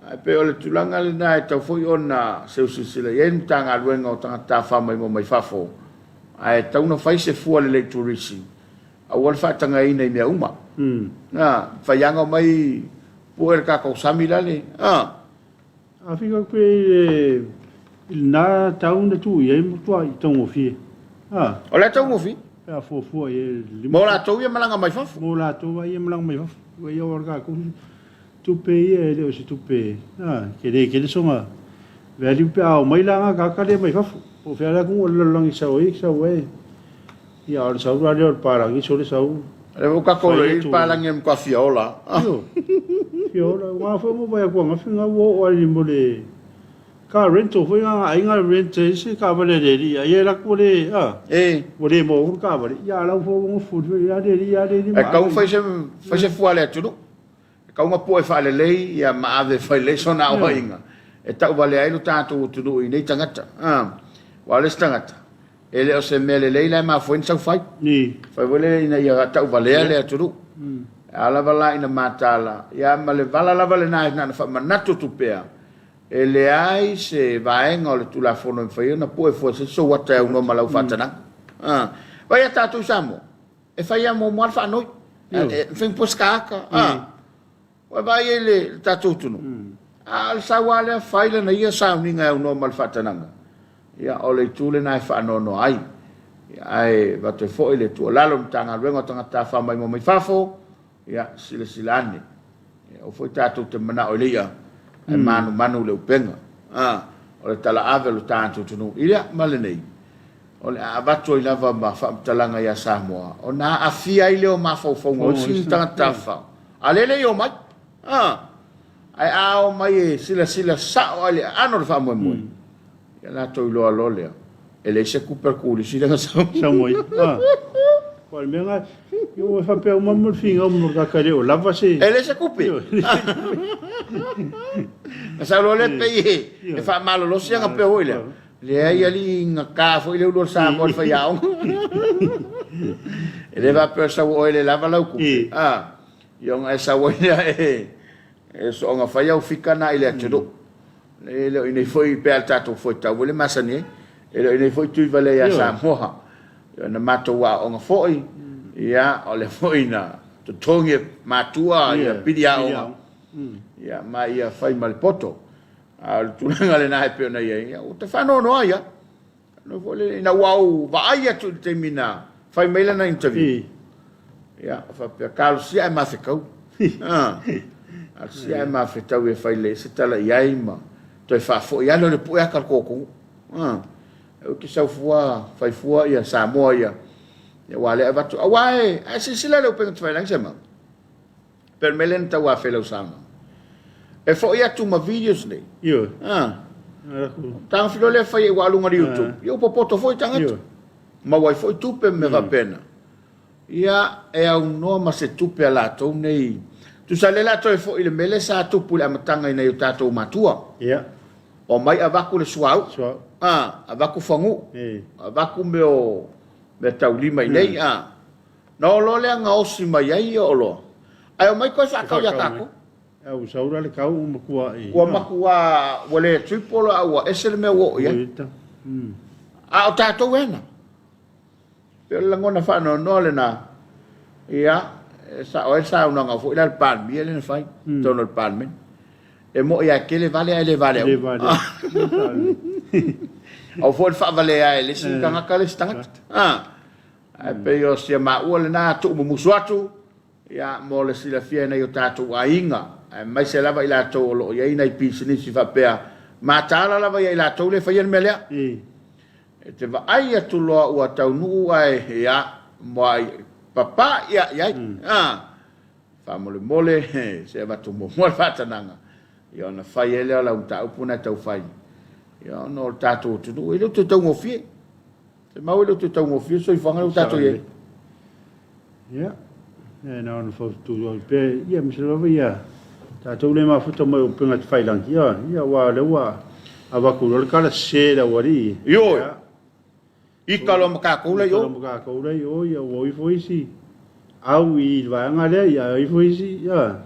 S1: Ae pei o le tulaga lena e tatau foi ona seu silasila i ai le Matagaluega o Tagata Tafafao Maimoa Mai Fafo, ae tatau ona fai se fua lelei i turisi, aua le faatagaina i mea uma. Fai lava ona omai pue le tatou sami lale.
S2: A fika atu i lena tau na tuu i ai matuai taugofie.
S1: O la e taugofie.
S2: Pe a fuafua i ai le
S1: Mo latou ia malaga mai fafo.
S2: Mo latou ia malaga mai fafo. Ua ia o le tatou tupe ia e le o se tupe tele tele sona value pe a omai la na tagata lea mai fafo. Po o fea le atunuu o le lalolagi e sau ai, sau ai. Ia a o le sau la lea o le palagi sole sau.
S1: O lea foi ua tatou iloa i le palagi e matua fia ola.
S2: Ioe, fia ola. Aua foi na ou vaai atu ananafi na ua oo lava i le car rental foi na aiga rent ai se taavale a le alii ai alu atu ua le a ua le maua atu le taavale ia a la ua nofo ia le alii ia le alii
S1: E tatau ona fai se fai se fua a le atunuu. E tatau ona pue faalelei ia ma ave e fai lelei sona aoaiga e tauvalea ai lo tatou atunuu i nei tagata. Aua o le isi tagata, e le o se mea lelei la e mafua ai ona saufai. Fai foi lele ina ia tauvalea le atunuu. A lava la ina mataala, ia ma le vala lava lena na ona faamanatu atu pea, e leai se vaega o le Tulafono e mafai ona pue fua i se isi sou ata e aunoa ma lau faatanaga. Vaai ia tatou i Samoa, E fai lava muamua le faanoi. E mafai ona pue se ata. Ua vaai ai le tatou atunuu. A o le sau lava lea fai lana ia sauniga e aunoa ma le faatanaga. Ia, o le itu lena e faanoanoa ai. Ae avatu ai foi le tuualalo i le Matagaluega o Tagata Tafafao Maimoa Mai Fafo, ia, silasila ane. Aua foi tatou te manao i le i'a ae manumanu i le upega. O le talaave o le tatou atunuu i lea ma lenei, o le a avatu ai lava ma faamatalaga ia Samoa ona aafia ai lea o mafaufauga o isi tagata tafafao. A o lea e le i omai. Ae a omai e silasila sao lava i le aano o le faamoemoe, ia latou iloa loa lea, e leai se tupe a le turisi lea na sau.
S2: Sau mai. O le mea lena, ua faapea uma mo le finau mo le tagata e le o lava se...
S1: E leai se tupe. Na sau loa lea pei e faamalolosi ana pea foi lea. Leai alii gata foi le ulu o le Samoa i le faiaoga. E le faapea o sau o oe e le lava lau tupe. Ia ona e sau ai lea e soona fai au fika na i le atunuu. E le o i inei foi pe a le tatou foetau foi le masani ai. E le o i inei foi Tuivalea ia Samoa. Ia na matou aooga foi, ia o lea foi na totogi e matua ia pili aoga. Ia ma ia fai ma le poto. A o le tulaga lena e pei ona i ai, ia ua ta faanoanoa ai lava. Foi lele, ina ua ou vaai atu i le taimi na fai mai lana interview, ia, faapea, talosia ae ma fetau. Talosia ae ma fetau e fai lelei se tala i ai ma toe faafoi lava lea o le pue ata o le totogo. Ou te sau fua, fai fua ia Samoa ia, ia aua o lea e avatu. Aua e, a e silasila i le upega tafailagi Samoa, Pei o le mea lea na tau afea i lau saunoaga. E foi atu ma videos nei.
S2: Ioe.
S1: Ah. Tagofi loa lea fai ai ua alu i luga o le YouTube. Ia ua popoto foi tagata. Maua ai foi tupe ma mea faapena. Ia, e aunoa ma se tupe a latou nei. Tusa lea o le a toe foi i le mea lea sa tupu i le amataga i nai o tatou matua.
S2: Ia.
S1: Omai avatu le suauu.
S2: Suauu.
S1: Ah, avatu faguu. Avatu mea o meataulima i inei. Ah. Na o loa lea gaosi mai ai ia oloa, ae omai toe faatau ia tatou.
S2: A ua sau la le tau ua matua i.
S1: Ua matua ua le triple a ua ese le mea ua oo i ai. A o tatou e ana. Pei o le lagona faanoanoa lena. Ia, e sao ai le saunoaga foi lea a le Palemia lea na fai i totonu o le Palemene. E moi lava e tele vale ae le vale
S2: aua. Le vale.
S1: Aua foi le faavalea e le isi tagata le isi tagata. Ae pei o sia maua lena tuumumusu atu, ia, mo le silafia e nai o tatou aiga, aemaise lava i latou o lo o i ai nai pisinisi faapea, mataala lava ia i latou lea e faia le mea lea. E te vaai atu loa ua taunuu ae, ia, muai papa'i i ai. Faamolemole, se avatu muamua le faatanaga, ia ona fai ai lea o lau mataupu na e tau fai. Ia, ona o le tatou atunuu, e le o toe taugofie. Se mau e le o toe taugofie le soifuaga lea ua tatou i ai.
S2: Ia, e na ona faututu atu pea, ia, aemaise lava ia tatou le mafuta mai o upega tafailagi, ia, ia, aua o lea ua avatu loa le tala sese e le aualii.
S1: Ioe. Ika loa ma tatou la i o.
S2: Ika loa ma tatou la i o, ia ua o ifo isi au i le vaega lea, ia o ifo isi, ia.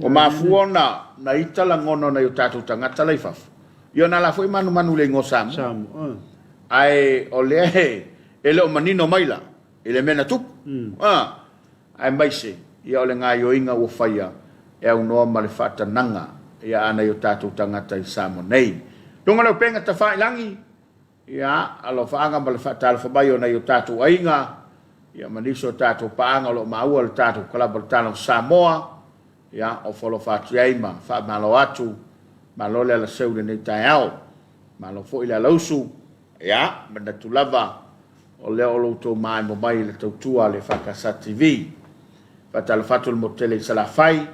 S1: Ua mafua ona na ita lagona o nai o tatou tagata la i fafo, ia ona la foi manumanu i le igoa Samoa.
S2: Samoa.
S1: Ae o lea e le o manino mai la i le mea na tupu. Aemaise ia o le gaioiga ua faia e aunoa ma le faatanaga ia a nai o tatou tagata i Samoa nei. Luga o le upega tafailagi, Ia, alofaaga ma le faatalofa mai o nai o tatou aiga, ia ma nisi o tatou paaga o lo o maua i le tatou Kalaba o le Tala o Samoa, ia, ofo alofa atu i ai ma faamalo atu, malo le alaseu i lenei taeao, malo foi le alausu, ia, manatu lava o lea o lo outou maaemo mai i le tautua a le EFKS TV. Faatalofa atu i le motu tele i Salafai,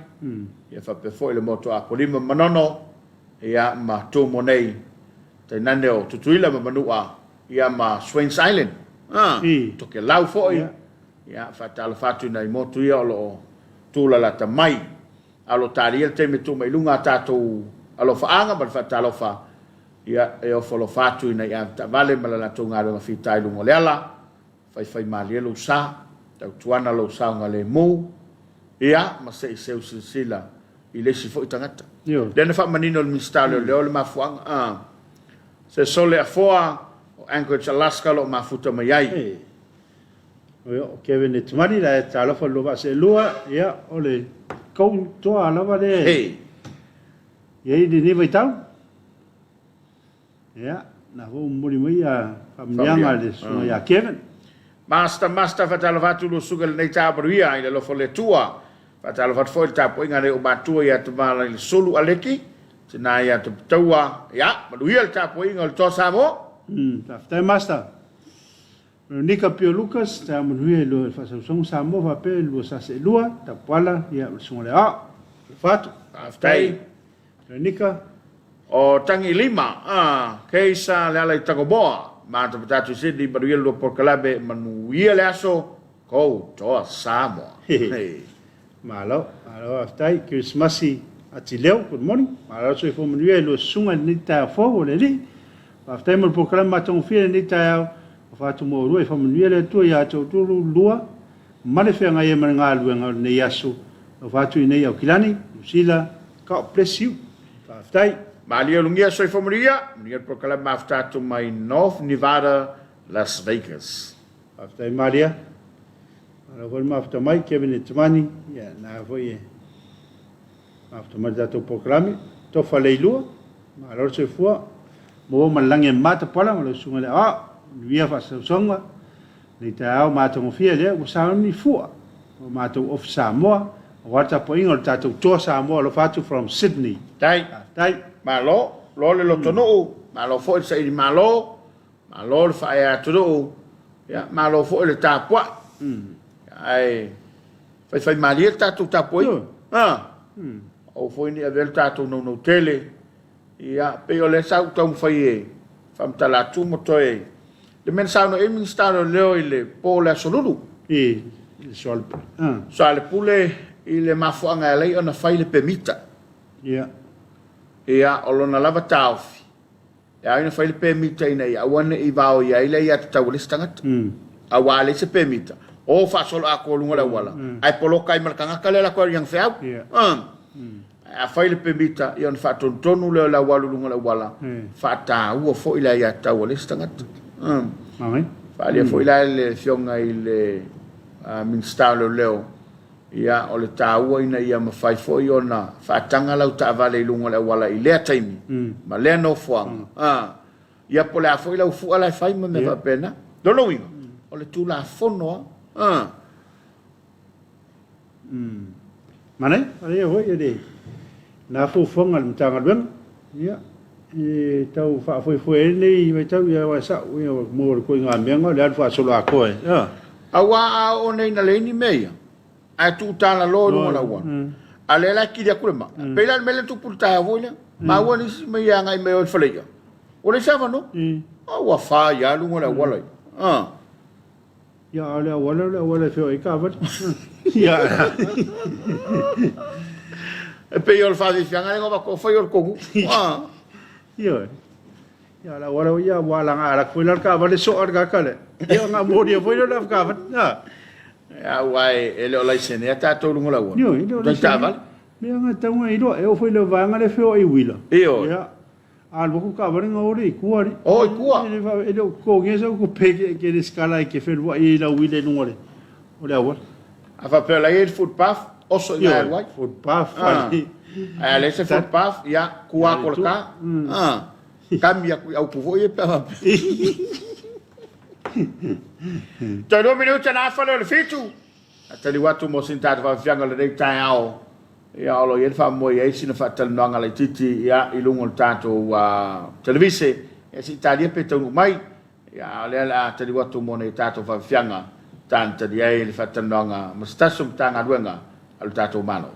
S1: ia faapea foi le motu o Apolima ma Manono, ia, ma Tumua nei, tainane o Tutuila ma Manua, ia ma Swains Island, a, Tokelau foi, ia, faatalofa atu i nai motu ia o lo o tulalata mai. A o lo o talia le taimi e tuu mai i luga a tatou alofaaga ma le faatalofa, ia, e ofo alofa atu i nai avetaavale ma le latou galuega fita i luga o le ala, faifaimalie lou sa, tautuana lou saogalemu, ia, ma se i seu silasila i le isi foi tagata. Lea na faamanino e le Minisita o Leoleo le mafuaaga, a, se sole afoa o Anchorage, Alaska o lo o mafuta mai ai.
S2: O Kevin Etimani la e talofa i le lua vaa seelua, ia, o le kou toa lava lea e i ai lenei vaitau. Ia, na foi ua momoli mai ia faamanuiaga a le susuga ia Kevin.
S1: Master, Master, faatalofa atu lua susuga i lenei taeao manuia i le alofa o le Atua. Faatalofa atu foi i le tapuaiga a nai ou matua ia Tamalailesulu Aleki, tina ia Tuputaua. Ia, manuia le tapuaiga o le Toa Samoa.
S2: Faafetai Master. Veronica Pio Lucas, taeao manuia i lua faasausauga Samoa faapea i lua Saseelua, Tapuala, ia ma le susuga i le Aoao. Alofa atu.
S1: Faafetai.
S2: Veronica.
S1: O Tagilima, a, Keisa Leala i Tagomoa, matou matatu i Sydney, manuia le lua polokalame, manuia le aso, kou toa Samoa.
S2: Malo, malo faafetai. Kerisimasi Atileo, good morning. Malo le soifua manuia i lua susuga i lenei taeao fou o le Alii. Faafetai mo le polokalame matagofie i lenei taeao. Alofa atu mo oulua i faamanuia le Atua ia te outou lua ma le feagai ai ma le galuega o lenei aso. Alofa atu i inei i Aukilani, Niu Sila. God bless you. Faafetai.
S1: Malie Ulugia Soifua Manuia, manuia le polokalame mafuta atu mai North Nevada, Las Vegas.
S2: Faafetai Malia. Malo foi le mafuta mai Kevin Etimani, ia na foi e mafuta mai le tatou polokalame. Tofa Leilua, malo le soifua. Maua ma le lagi e matapuala ma lau susuga i le Aoao. Manuia faasausauga nei taeao matagofie lea ua sauni fua o matou Ofi Samoa aua le tapuaiga o le tatou Toa Samoa alofa atu from Sydney.
S1: Faafetai.
S2: Faafetai.
S1: Malo, lo le lotonuu, malo foi le saili malo, malo le faaea atunuu, ia malo foi le tapuai. Ae faifaimalie le tatou tapuaiga. Aua foi ne i avea le tatou naunau tele. Ia, pei o lea sa ou taumafai e faamatala atu ma toe le mea na saunoa i ai le Minisita o Leoleo i le po o le Aso Lulu.
S2: I le Soalepule.
S1: Soalepule i le mafuaaga e ala ai ona fai le pemita.
S2: Ia.
S1: Ia, o lona lava taofi, e ao ona fai le pemita ina ia aua ne i vaoia ai le aiatatau a le isi tagata. Aua a leai se pemita, o faasolo atoa i luga o le auala, ae poloka ai ma le tagata lea latou i ana feau. Ae a fai le pemita, ia ona faatonutonu lea o le aualu i luga o le auala, faataua foi le aiatatau a le isi tagata. Faaalia foi la e le Afioga i le Minisita o Leoleo, ia, o le taua ina ia mafai foi ona faataga lau taavale i luga o le auala i lea taimi ma lea nofoaga, ia po o le a foi lau fua la e fai ma mea faapena. Lona uiga, o le Tulafono lava.
S2: Manaia, manaia foi le na fuafuaga a le Matagaluega, ia, e tau faafoefoe ai lenei vaitau, ia, aua e sao, ia, mo le ituaiga mea o le alu faasoloatoa e, ia.
S1: Aua a oo nei ina leai ni mea ia, ae tuu talaloa i luga o le auala, a o lea la e kili atu le maa, pei la o le mea lea na tupu i le taeao foi lea, maua nisi mai e agai mai o i le faleia. Ua leai se avanoa. A ua fai lava luga o le auala ia. A.
S2: Ia, a o le auala o le auala e feoai ai taavale. Ia.
S1: E pei o le faafiafiaga lea na avatu o fai o le tonu. A.
S2: Ioe. Ia, o le auala ia ua alaga alu atu foi la le taavale soa le tagata lea. Ia ona molia foi lea o le avetaavale. A.
S1: Aua e le o laisenea tatou i luga o le auala.
S2: Ioe, e le o laisenea.
S1: Taavale.
S2: Mea na tatau ona iloa, e oo foi i le vaega lea e feoai uila.
S1: Ioe.
S2: Ia. A alu atu taavale ona o lea i tua alii.
S1: O i tua.
S2: E le o totogia sau tupe e te resitala ai e te feluai ai i lau uila i luga o le auala.
S1: A faapea o la e i ai le footpath, oso i ina e alu ai.
S2: Footpath, fale.
S1: Ae a leai se footpath, ia, tua atu o le ta. Kami atu i Aupu foi ia pe a faapea. Toe 2 minute ona afa lea o le 7. A taliu atu mo sina tatou faafiafiaga o lenei taeao, ia o lo o i ai le faamoemoe e i ai sina faatalanoaga laitiiti ia i luga o le tatou televise, ia se i talia pe taunuu mai. Ia a o lea o le a taliu atu mo nei tatou faafiafiaga talitali ai le faatalanoaga ma se tasi o Matagaluega a lo tatou Malo.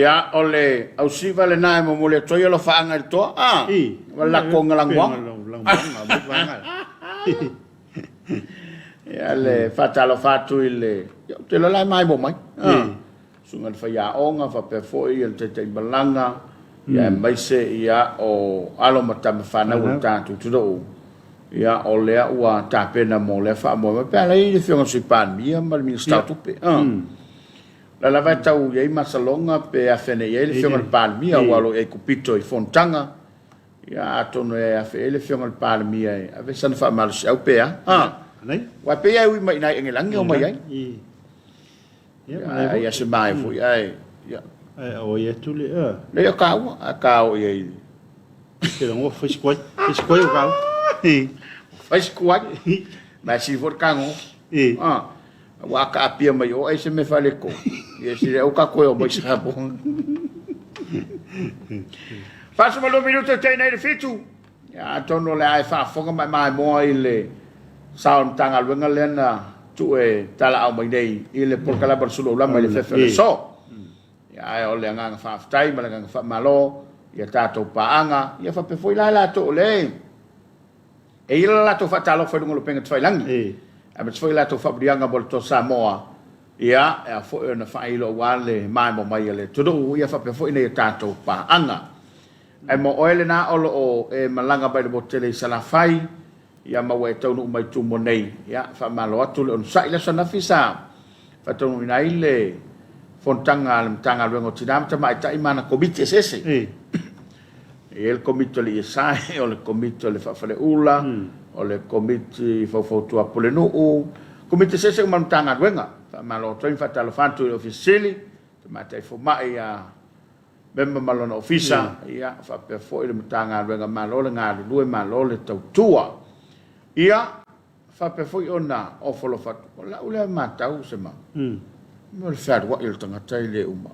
S1: Ia, o le ausiva lena e momoli atu ai alofaaga i le toa, a, ma le latou lagoaga. Ia, le faatalofa atu i le, ia, ou te iloa la e maimoa mai. Susuga i le faiaoga faapea foi le taitai malaga, ia aemaise ia o alo ma tama fanau o le tatou atunuu. Ia, o lea ua tapena mo lea faamoemoe. Pe a la i ai le Afioga i le Sui Palemia ma le Minisita o Tupe. O la lava e tau i ai masaloga pe afe nei i ai le Afioga i le Palemia, aua o lo o i ai kupito i fonotaga. Ia, atonu e afe i ai le Afioga i le Palemia e ave sana faamalosiau pe a. Aua e pei lava e ui mai i ina i Agelagi e omai ai. Ia, ai se maea foi, ae...
S2: Ae auai atu le...
S1: Leai o kāua, a ka o i ai.
S2: Te rango, fai sikuai. Fai sikuai o kāua.
S1: Fai sikuai. Ma e sili foi le kago. Ua akaapia mai o ai se mea faaletonu. Ia sili au ka koe o mai Samoa. 42 minute te nei le fitu. Ia, atonu o le a e faafofoga ma e maimoa i le sao o le Matagaluega lea na tuu e talaau mai nei i le polokalame o le Sulu Aulama i le fefe o le aso. Ia, ae o le agaga faafetai ma le agaga faamalo i a tatou paaga, ia faapea foi la i latou o lea e i ai le latou faatalofa i luga o le upega tafailagi, aemaise foi latou faamanuiaga mo le Toa Samoa, ia, e ao foi ona faailo aua le maimoa mai a le atunuu, ia faapea foi nai a tatou paaga. Ae mo oe lena o lo o e malaga mai le motu tele i Salafai, ia ma ua e taunuu mai i Tumua nei, ia, faamalo atu le onosai. Le aso ananafi sa faataunuuina ai le fonotaga a le Matagaluega o Tina ma Tamaitai ma ana Komiti eseese. E i ai le Komiti o le ESI, o le Komiti o le Faafaleula, o le Komiti Faufautua Pulenuu, Komiti eseese uma a le Matagaluega. Faamalo atu ai ma faatalofa atu i le Ofisa Sili, Tamaitai Fomai ia Mema ma lona Ofisa, ia, faapea foi le Matagaluega. Malo le galulue, malo le tautua. Ia, faapea foi ona ofo alofa atu. O lau lea matau Sema, o le fealuai o le tagata e le uma.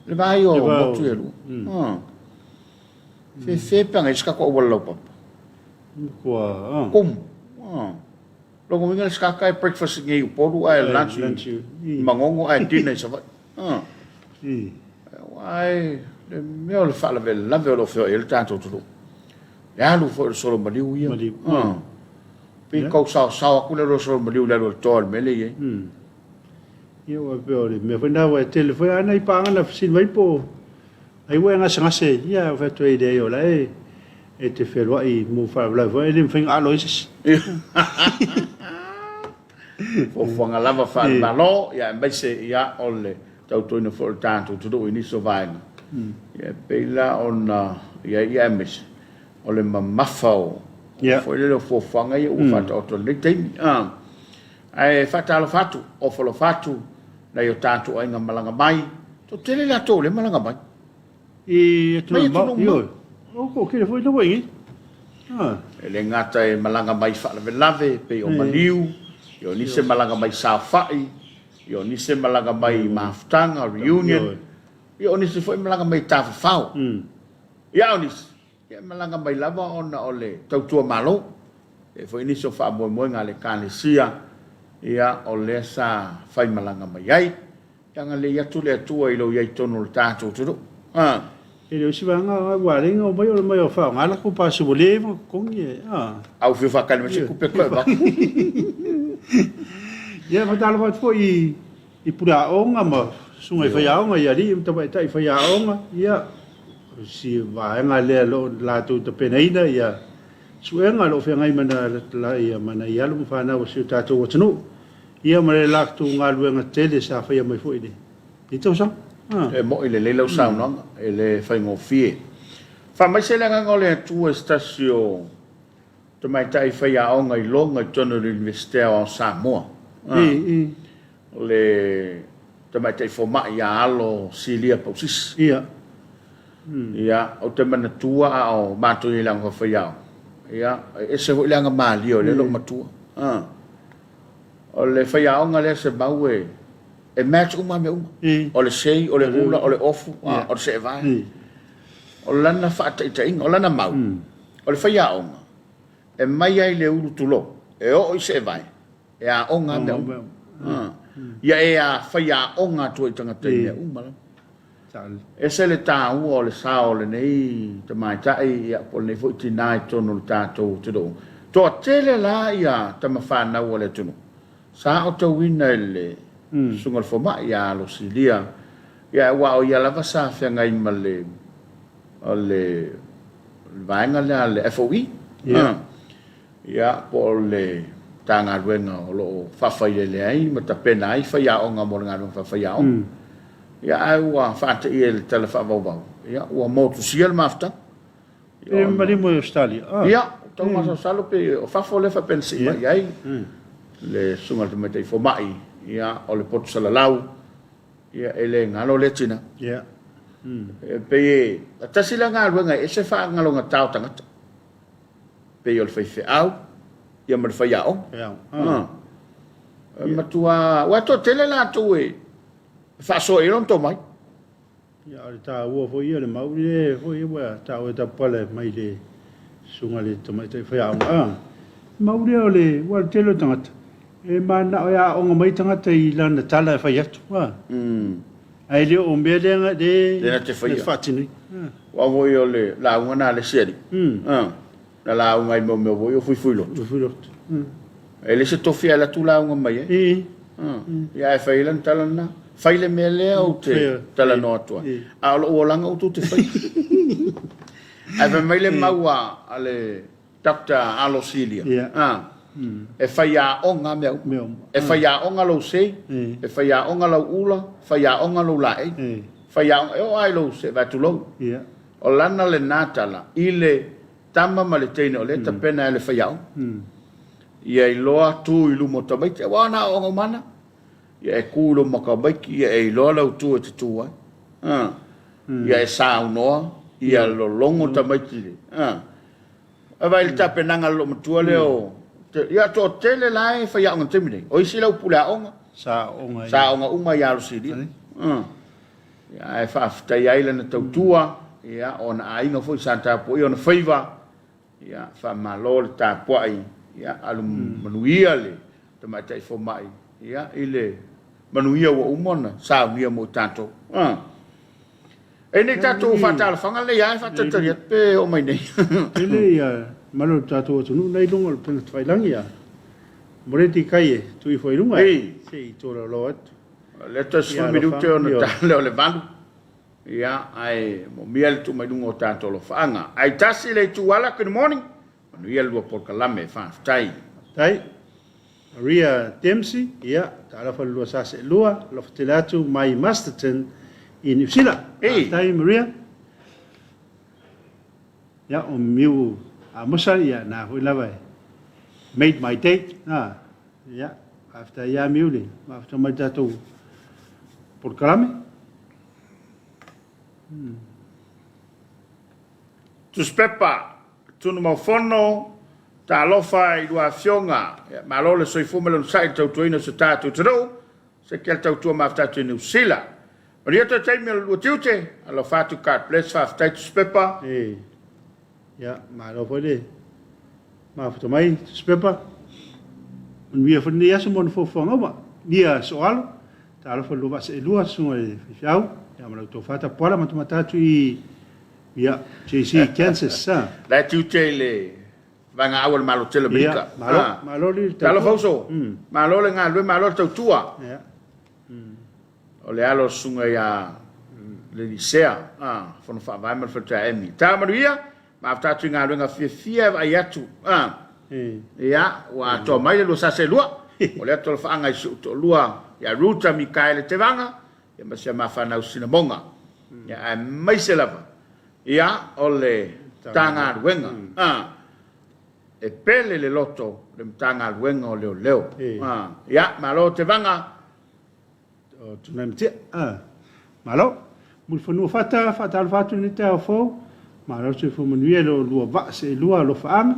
S1: Le va ia o motu e lua. Fefe pe ana i se tatou auala laupapa. Kumu. Lona uiga le sikaka e breakfast i nei i Upolu ae lunch i Manono ae dinner i Savaii. Aua le mea o le faalavelave o lo o feoai ai le tatou atunuu. Le alu foi o le solo maliu ia. Pei tau saosao atu le alu o le solo maliu i le alu a le toa i le mea lea e i ai.
S2: Ia aua pei o le mea foi lena aua e tele foi lava nai paaga na fesili mai po o ai ua e gasegase, ia ou fai atu ai, leai o la e e te feloai mo faalavelave foi, e le mafai ona alo ai se isi.
S1: Fuafuaga lava faale-Malo, ia aemaise ia o le tautuaina foi o le tatou atunuu i nisi o vaega. Ia e pei la ona i ai, ia aemaise o le mamafa o foi lele o fuafuaga ia ua faataoto i lenei taimi. Ae faatalofa atu, ofo alofa atu nai o tatou aiga malaga mai. Toatele latou o lea e malaga mai.
S2: I atunuu mamao, ioe. O toatele foi lea ua i ai.
S1: E le gata e malaga mai i faalavelave e pei o maliu, ia o nisi e malaga mai i saofai, ia o nisi e malaga mai i mafutaga, reunion, ia o nisi foi e malaga mai i tafafao. Ia a o nisi, ia e malaga mai lava ona o le tautua Malo. E i ai foi nisi o faamoemoega a le Ekalesia, ia o lea sa faimalaga mai ai. Ia agalelei atu le Atua i lou i ai i totonu o le tatou atunuu. A.
S2: E le o se vaega ua ala ai ona omai o le omai o faaaoga latou pasi ua leva ona totogi e, a.
S1: A ua fia faatali mai se tupe toe avatu.
S2: Ia, faatalofa atu foi i i puleaoga ma susuga i faiaoga, i alii ma tamaitai faiaoga, ia, o si vaega lea o lo o latou tapenaina ia suega o lo o feagai ma na, ma nai alo ma fanau a si o tatou atunuu. Ia ma le latou galuega tele sa faia mai foi i lenei tausaga.
S1: E mo'i lelei lau saunoaga, e le faigofie. Faamaise le agaga o le Atua i se tasi o tamaitai faiaoga i Loga i totonu o le Iunivesite Aoao o Samoa. O le tamaitai fomai ia Alo Silia Pausisi. Ia, ou te manatua a o matou i ai i le aoga faafaiaoga, ia, e ese foi le agamalie o lea loomatua. O le faiaoga lea Semau e e match uma lava mea uma. O le sei, o le ula, o le ofu, o le seevae. O lana faataitaiga, o lana mau, o le faiaoga e mai ai le ulu tulou e oo i seevae, e aoga lava mea uma. Ia e faiaoga atu ai i tagata i mea uma lava. Ese le taua o le sao o lenei tamaitai ia po o lenei foi tinā i totonu o le tatou atunuu. Toatele la ia tama fanau a le atunuu sa aotauina e le Susuga i le Fomai ia Alo Silia, ia aua o ia lava sa feagai ma le o le vaega lea a le FOE. Ia, po o le Matagaluega o lo o faafailele ai ma tapena ai faiaoga mo le galuega faafaiaoga. Ia, ae ua faateia i le tala faavauvau, ia, ua motusia le mafutaga.
S2: Ia, e maliu mai Ausetalia.
S1: Ia, tau masalosalo pe o fafo lea faapea na sii mai i ai le susuga i le tamaitai fomai, ia, o le poto salalau, ia, e le galo lea tina.
S2: Ia.
S1: E pei e tasi lea galuega e ese faagalogata o tagata. Pei o le faifeau ia ma le faiaoga. Ah. E matua, ua toatele latou e faasoa i ai lona tomai.
S2: Ia, o le taua foi ia o le mau lea foi ua taua e Tapupala mai le susuga i le tamaitai faiaoga. Ah, mau lea o le, ua o le tele o tagata, e mananao e aoga mai tagata i lana tala e fai atu. Ah. Ae le o mea lea na
S1: le te faia.
S2: Faatinoina.
S1: Aua foi o le lauga na a le isi alii. Na lauga ai mo mea foi o fuifuiloto.
S2: Fuifuiloto.
S1: E le se tofi ae alu atu lauga mai ai. Ia ae fai ai lana tala lena. Fai le mea lea ou te talanoa atu ai. A o lou olaga outou te faia. Ae fai mai le mau a le Doctor Alo Silia, E faiaoga mea uma. E faiaoga lou sei, e faiaoga lau ula, faiaoga lou laei, faiaoga, e oo lava i lou se'e tulou. O lana lena tala i le tama ma le teine o lea e tapena e le faiaoga. Ia iloa tu i luma o tamaiti, aua o ana aoaoga uma lava na. Ia e tu i luma o tamaiti, ia e iloa lau tu e te tu ai. Ia e saunoa, ia lologo tamaiti i le. E vaai i le tapenaga a le loomatua lea o Ia toatele la e faiaoga i le taimi nei. O isi lau pule aoga.
S2: Sa aoga.
S1: Sa aoga uma ia Lusilia. Ia ae faafetai ai lana tautua, ia o ona aiga foi sa tapuaia ona faiva. Ia faamalo le tapuai, ia alu manuia le tamaitai fomai, ia i le manuia ua uma ona saunia mo i tatou. E nei tatou faatalofaga lenei lava e faatalitali atu pe oo mai nei.
S2: Tele ia mamalu o le tatou atunuu na i luga o le upega tafailagi a Moreti kai e tuu ifo i luga se i tolaulau atu.
S1: O lea toe 10 minute ona tale o le 8. Ia, ae moomia le tuu mai luga o tatou alofaaga. Ai tasi le itu ala, good morning. Manuia le lua polokalame, faafetai.
S2: Faafetai. Maria Dempsey, ia, talofa i le lua sa seelua, alofa tele atu mai Masterton i Niu Sila. Faafetai Maria. Ia, o Miu Amosa, ia, na foi lava e made my day. Na, ia, faafetai ia Miu le mafuta mai tatou polokalame.
S1: Tusipepa, Tunumafono, Talofa i lua afioga, malo le soifua ma le onosai i le tautuaina o si o tatou atunuu, se le tautua mafutaatu i Niu Sila. Manuia toe taimi o le lua tiute, alofa atu God bless, faafetai Tusipepa.
S2: E, ia, malo foi le mafuta mai Tusipepa. Manuia foi lenei aso mo ona fuafuaga uma. Nia Soalo, talofa i le lua vaa seelua, susuga i le faifeau, ia ma lau tofa Tapuala matamata atu i Ia, JC Kansas, sa.
S1: La e tiute i le vaega au a le Malo tele o Amerika.
S2: Ia, malo, malo le
S1: tautua. Talofa uso. Malo le galulue, malo le tautua.
S2: Ia.
S1: O le alo o le susuga ia Lelisea, Fono Faavae ma le Faletua Emi. Tala manuia, mafuta atu i galuega fiafia e vaai atu. Ia, ua atoa mai le lua sa seelua. O lea tolofaaga i si ou toalua ia Ruta Mikaele Tevaga, ia ma si a ma fanau Sinamoga, ia aemaise lava ia o le Matagaluega e pele le loto le Matagaluega o Leoleo. Ia, malo Tevaga.
S2: O Tunaematia. Malo. Mulifanua fata, faatalofa atu i lenei taeao fou. Malo le soifua manuia i lo oulua vaa seelua alofaaga.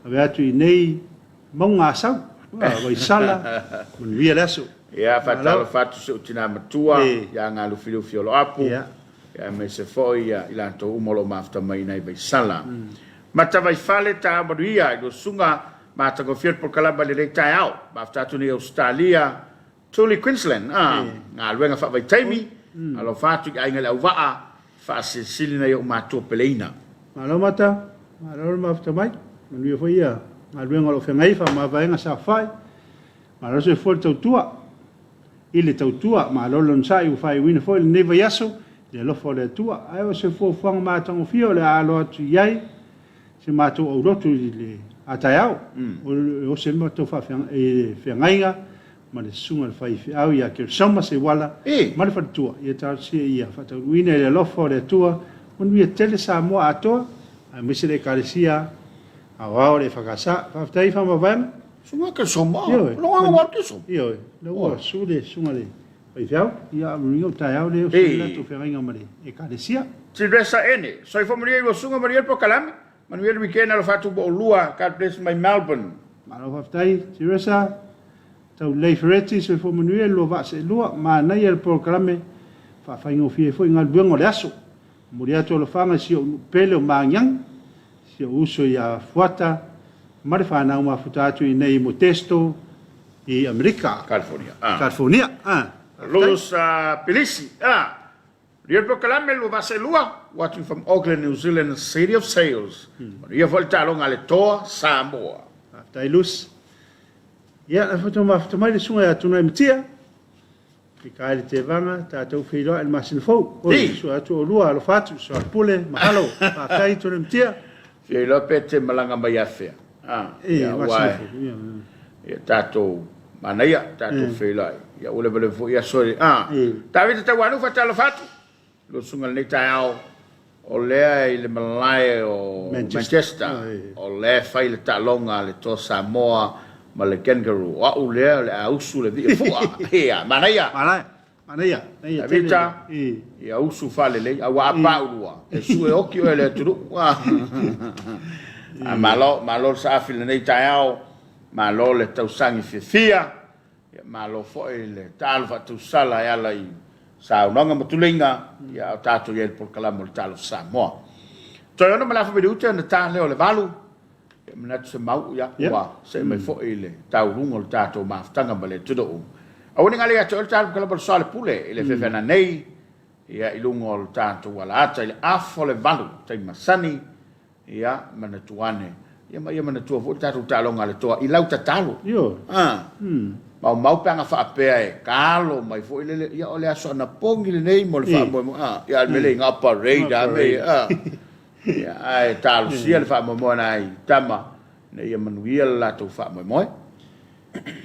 S2: Ave atu i nei mauga Asau, Vaisala, manuia le aso.
S1: Ia, faatalofa atu si ou tina matua ia Galufilufi Oloapu, ia aemaise foi i latou uma o lo o mafuta mai i nai Vaisala. Matavaifale taeao manuia i lua susuga matagofie le polokalama i lenei taeao. Mafuta atu nei Ausetalia, Tuli Queensland, galuega faavaitaimi. Alofa atu i aiga i le auvaa, faasilisili nai ou matua peleina.
S2: Malo Mata, malo le mafuta mai, manuia foi ia galuega o lo o feagai faamavaega saofai, malo soifua le tautua i le tautua, malo le onosai ua faaiuina foi lenei vaiaso i le alofa o le Atua. Ae o se fuafuaga matagofie o le a alo atu i ai se matou aulotu i le a taeao, o se matou feagaiga ma le susuga i le faifeau ia Keresoma Seuala ma le faletua, ia talosia ia faataunuuina i le alofa o le Atua, manuia tele Samoa atoa, aemaise le Ekalesia Aoao o le EFKS. Faafetai faamavaega.
S1: Susuga Keresoma? Ioe. Logo ua Keresoma?
S2: Ioe. La ua su le susuga i le faifeau, ia a manuia o taeao lea o se latou feagaiga ma le Ekalesia.
S1: Silvesa Ene, Soifua manuia i ua susuga manuia le polokalame. Manuia le weekend alofa atu mo oulua God bless mai Melbourne.
S2: Malo faafetai Teresa, Taulelei Fereti, soifua manuia i le lua vaa seelua, manaia le polokalame, faafaigofie ai foi galuega o le aso. Momoli atu alofaga i si ou nuu pele o Magiagi, si ou uso ia Fuata ma le fanau mafuta atu i inei i Modesto i Amerika.
S1: California.
S2: California. Faafetai.
S1: Luz Pilisi. Rio Polokalame 2002, Watching from Auckland, New Zealand, City of Sails. Manuia foi le taaloga a le Toa Samoa.
S2: Faafetai Luce. Ia, na faatoa mafuta mai le susuga ia Tunaimatia, Mikaele Tevaga, tatou feiloai i le masina fou. Oi, susu atu oulua, alofa atu, soalepule, mahalo. Faafetai Tunaimatia.
S1: Fia iloa pe te malaga mai afea. Ah, ia,
S2: masina fou. Ia,
S1: ia tatou manaia, tatou feiloai. Ia ua levaleva foi aso e. Ah, Tavita Tauanu faatalofa atu. Lou susuga i lenei taeao, o lea i le malae o Manchester, o lea e fai le taaloga a le Toa Samoa ma le Kangaroo. O au lea o le a usu le vii fua. Ia, manaia.
S2: Manaia. Manaia.
S1: Tavita, ia usu faalelei, aua a paulua, e sue oki oe e le atunuu. A malo, malo le saafi i lenei taeao, malo le tausagi fiafia, ia malo foi le taalo faatausala e ala i saunoaga ma tuleiga, ia a o tatou i ai i le polokalame o le Talofa Samoa. Toe ono ma le afa minute ona ta lea o le 8, Ia manatu se mau, ia, ua see mai foi i le tauluga o le tatou mafutaga ma le atunuu. Aua ne i galo ia te oe le talu o le soalepule i le fefe nanei, ia, i luga o le tatou alaata i le afa o le 8, taimi masani, ia, manatua ane, ia, ma ia manatua foi le tatou taaloga a le toa i lau tatalo.
S2: Ioe.
S1: Ah. Maumau pe ana faapea e talo mai foi lele, ia o le aso anapogi lenei mo le faamoemoe, ah, ia, a o le mea lea i ga parade a mea ia, ah. Ia, ae talosia le faamoemoe a nai tama ina ia manuia le latou faamoemoe.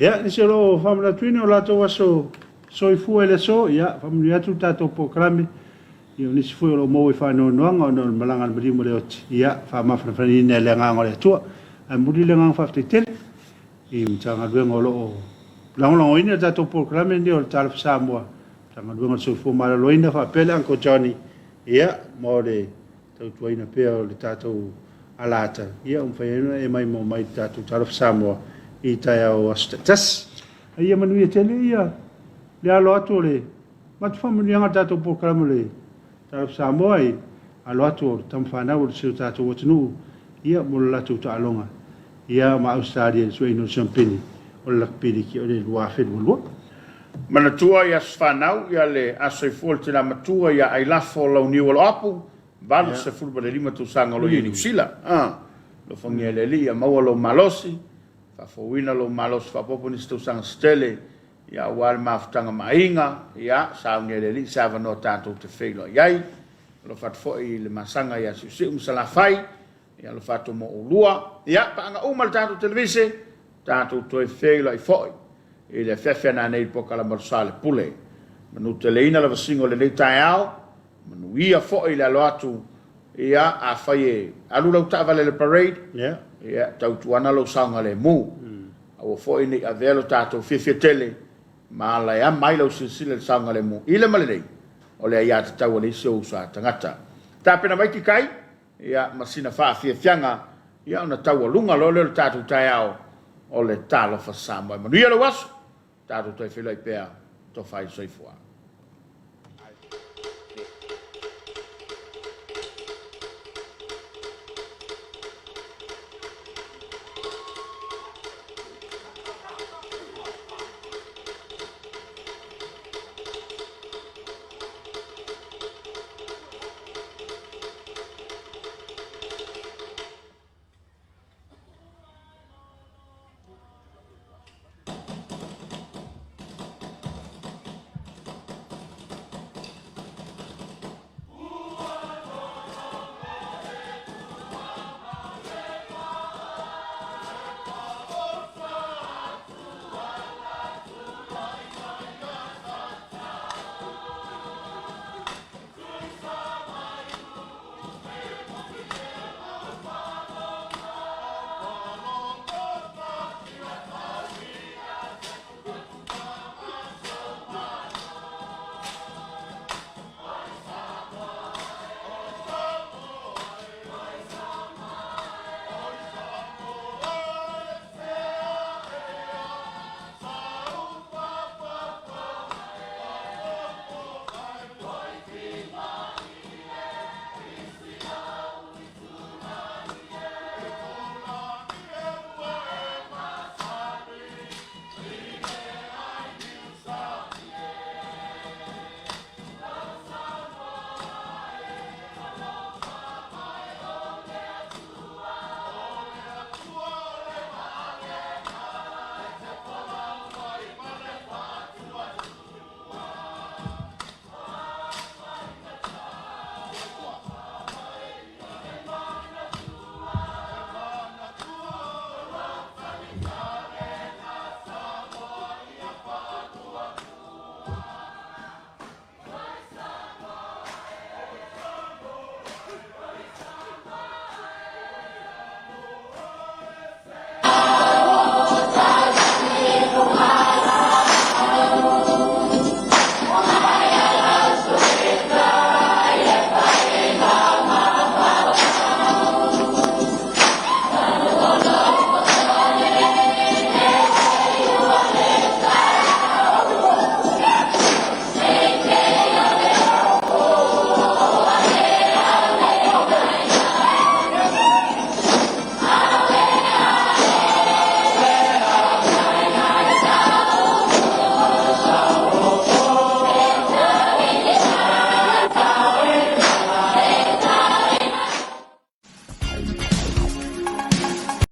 S2: Ia, nisi o lo o faamanatuina o latou aso soifua i le aso, ia, faamanuia atu le tatou polokalame, ia, o nisi foi o lo o maua i faanoanoaga ona o le malaga a le maliu ma le oti, ia, faamafanafanaina e le agaga o le Atua. Ae momoli le agaga faafetai tele i Matagaluega o lo o lagolagoina le tatou polokalame lenei o le Talofa Samoa, Matagaluega o le Soifua Maloloina faapea le Uncle Johnny, ia, mo le tautuaina pea o le tatou alaata, ia ua mafai ai ona e maimoa mai i le tatou Talofa Samoa i taeao aso taitasi. A ia manuia tele ia le alo atu o le matou faamanuiaga o le tatou polokalame o le Talofa Samoa i alo atu o tamafanau o si o tatou atunuu ia mo le latou taaloga ia ma Ausetalia i le sueina o le siampeni o le Lakapi Liki o le 2022.
S1: Manatua i aso fanau ia le Aso Soifua le Tina Matua ia Ailafo Launiu Oloapu, 85 tausaga o lo o i ai i Niu Sila. Alofagia e le Alii ia maua lou malosi, faafouina lou malosi faaopoopo nisi tausaga se tele, ia aua le mafutaga ma aiga, ia saunia e le Alii se avanoa tatou te feiloai ai. Alofa atu foi i le masaga ia Siusiu ma Salafai, Ia alofa atu mo oulua. Ia, paaga uma le tatou televise, tatou toe feiloai foi i le afiafi a nanei i le polokalame o le Soalepule. Manuteleina le vasiga o lenei taeao, manuia foi le alo atu, ia, afai e alu lau taavale i le parade, ia, tautuana lou saogalemu. Aua foi ne i avea lo tatou fiafia tele ma ala e ama ai lau silasila i le saogalemu i le ma lenei, o le aiatatau a le isi ou uso a tagata. Tapena mai Tikai, Ia, ma sina faafiafiaga, ia ona taualuga loa lea o le tatou taeao o le Talofa Samoa. Manuia lou aso, tatou toe feiloai pea, tofa i le soifua.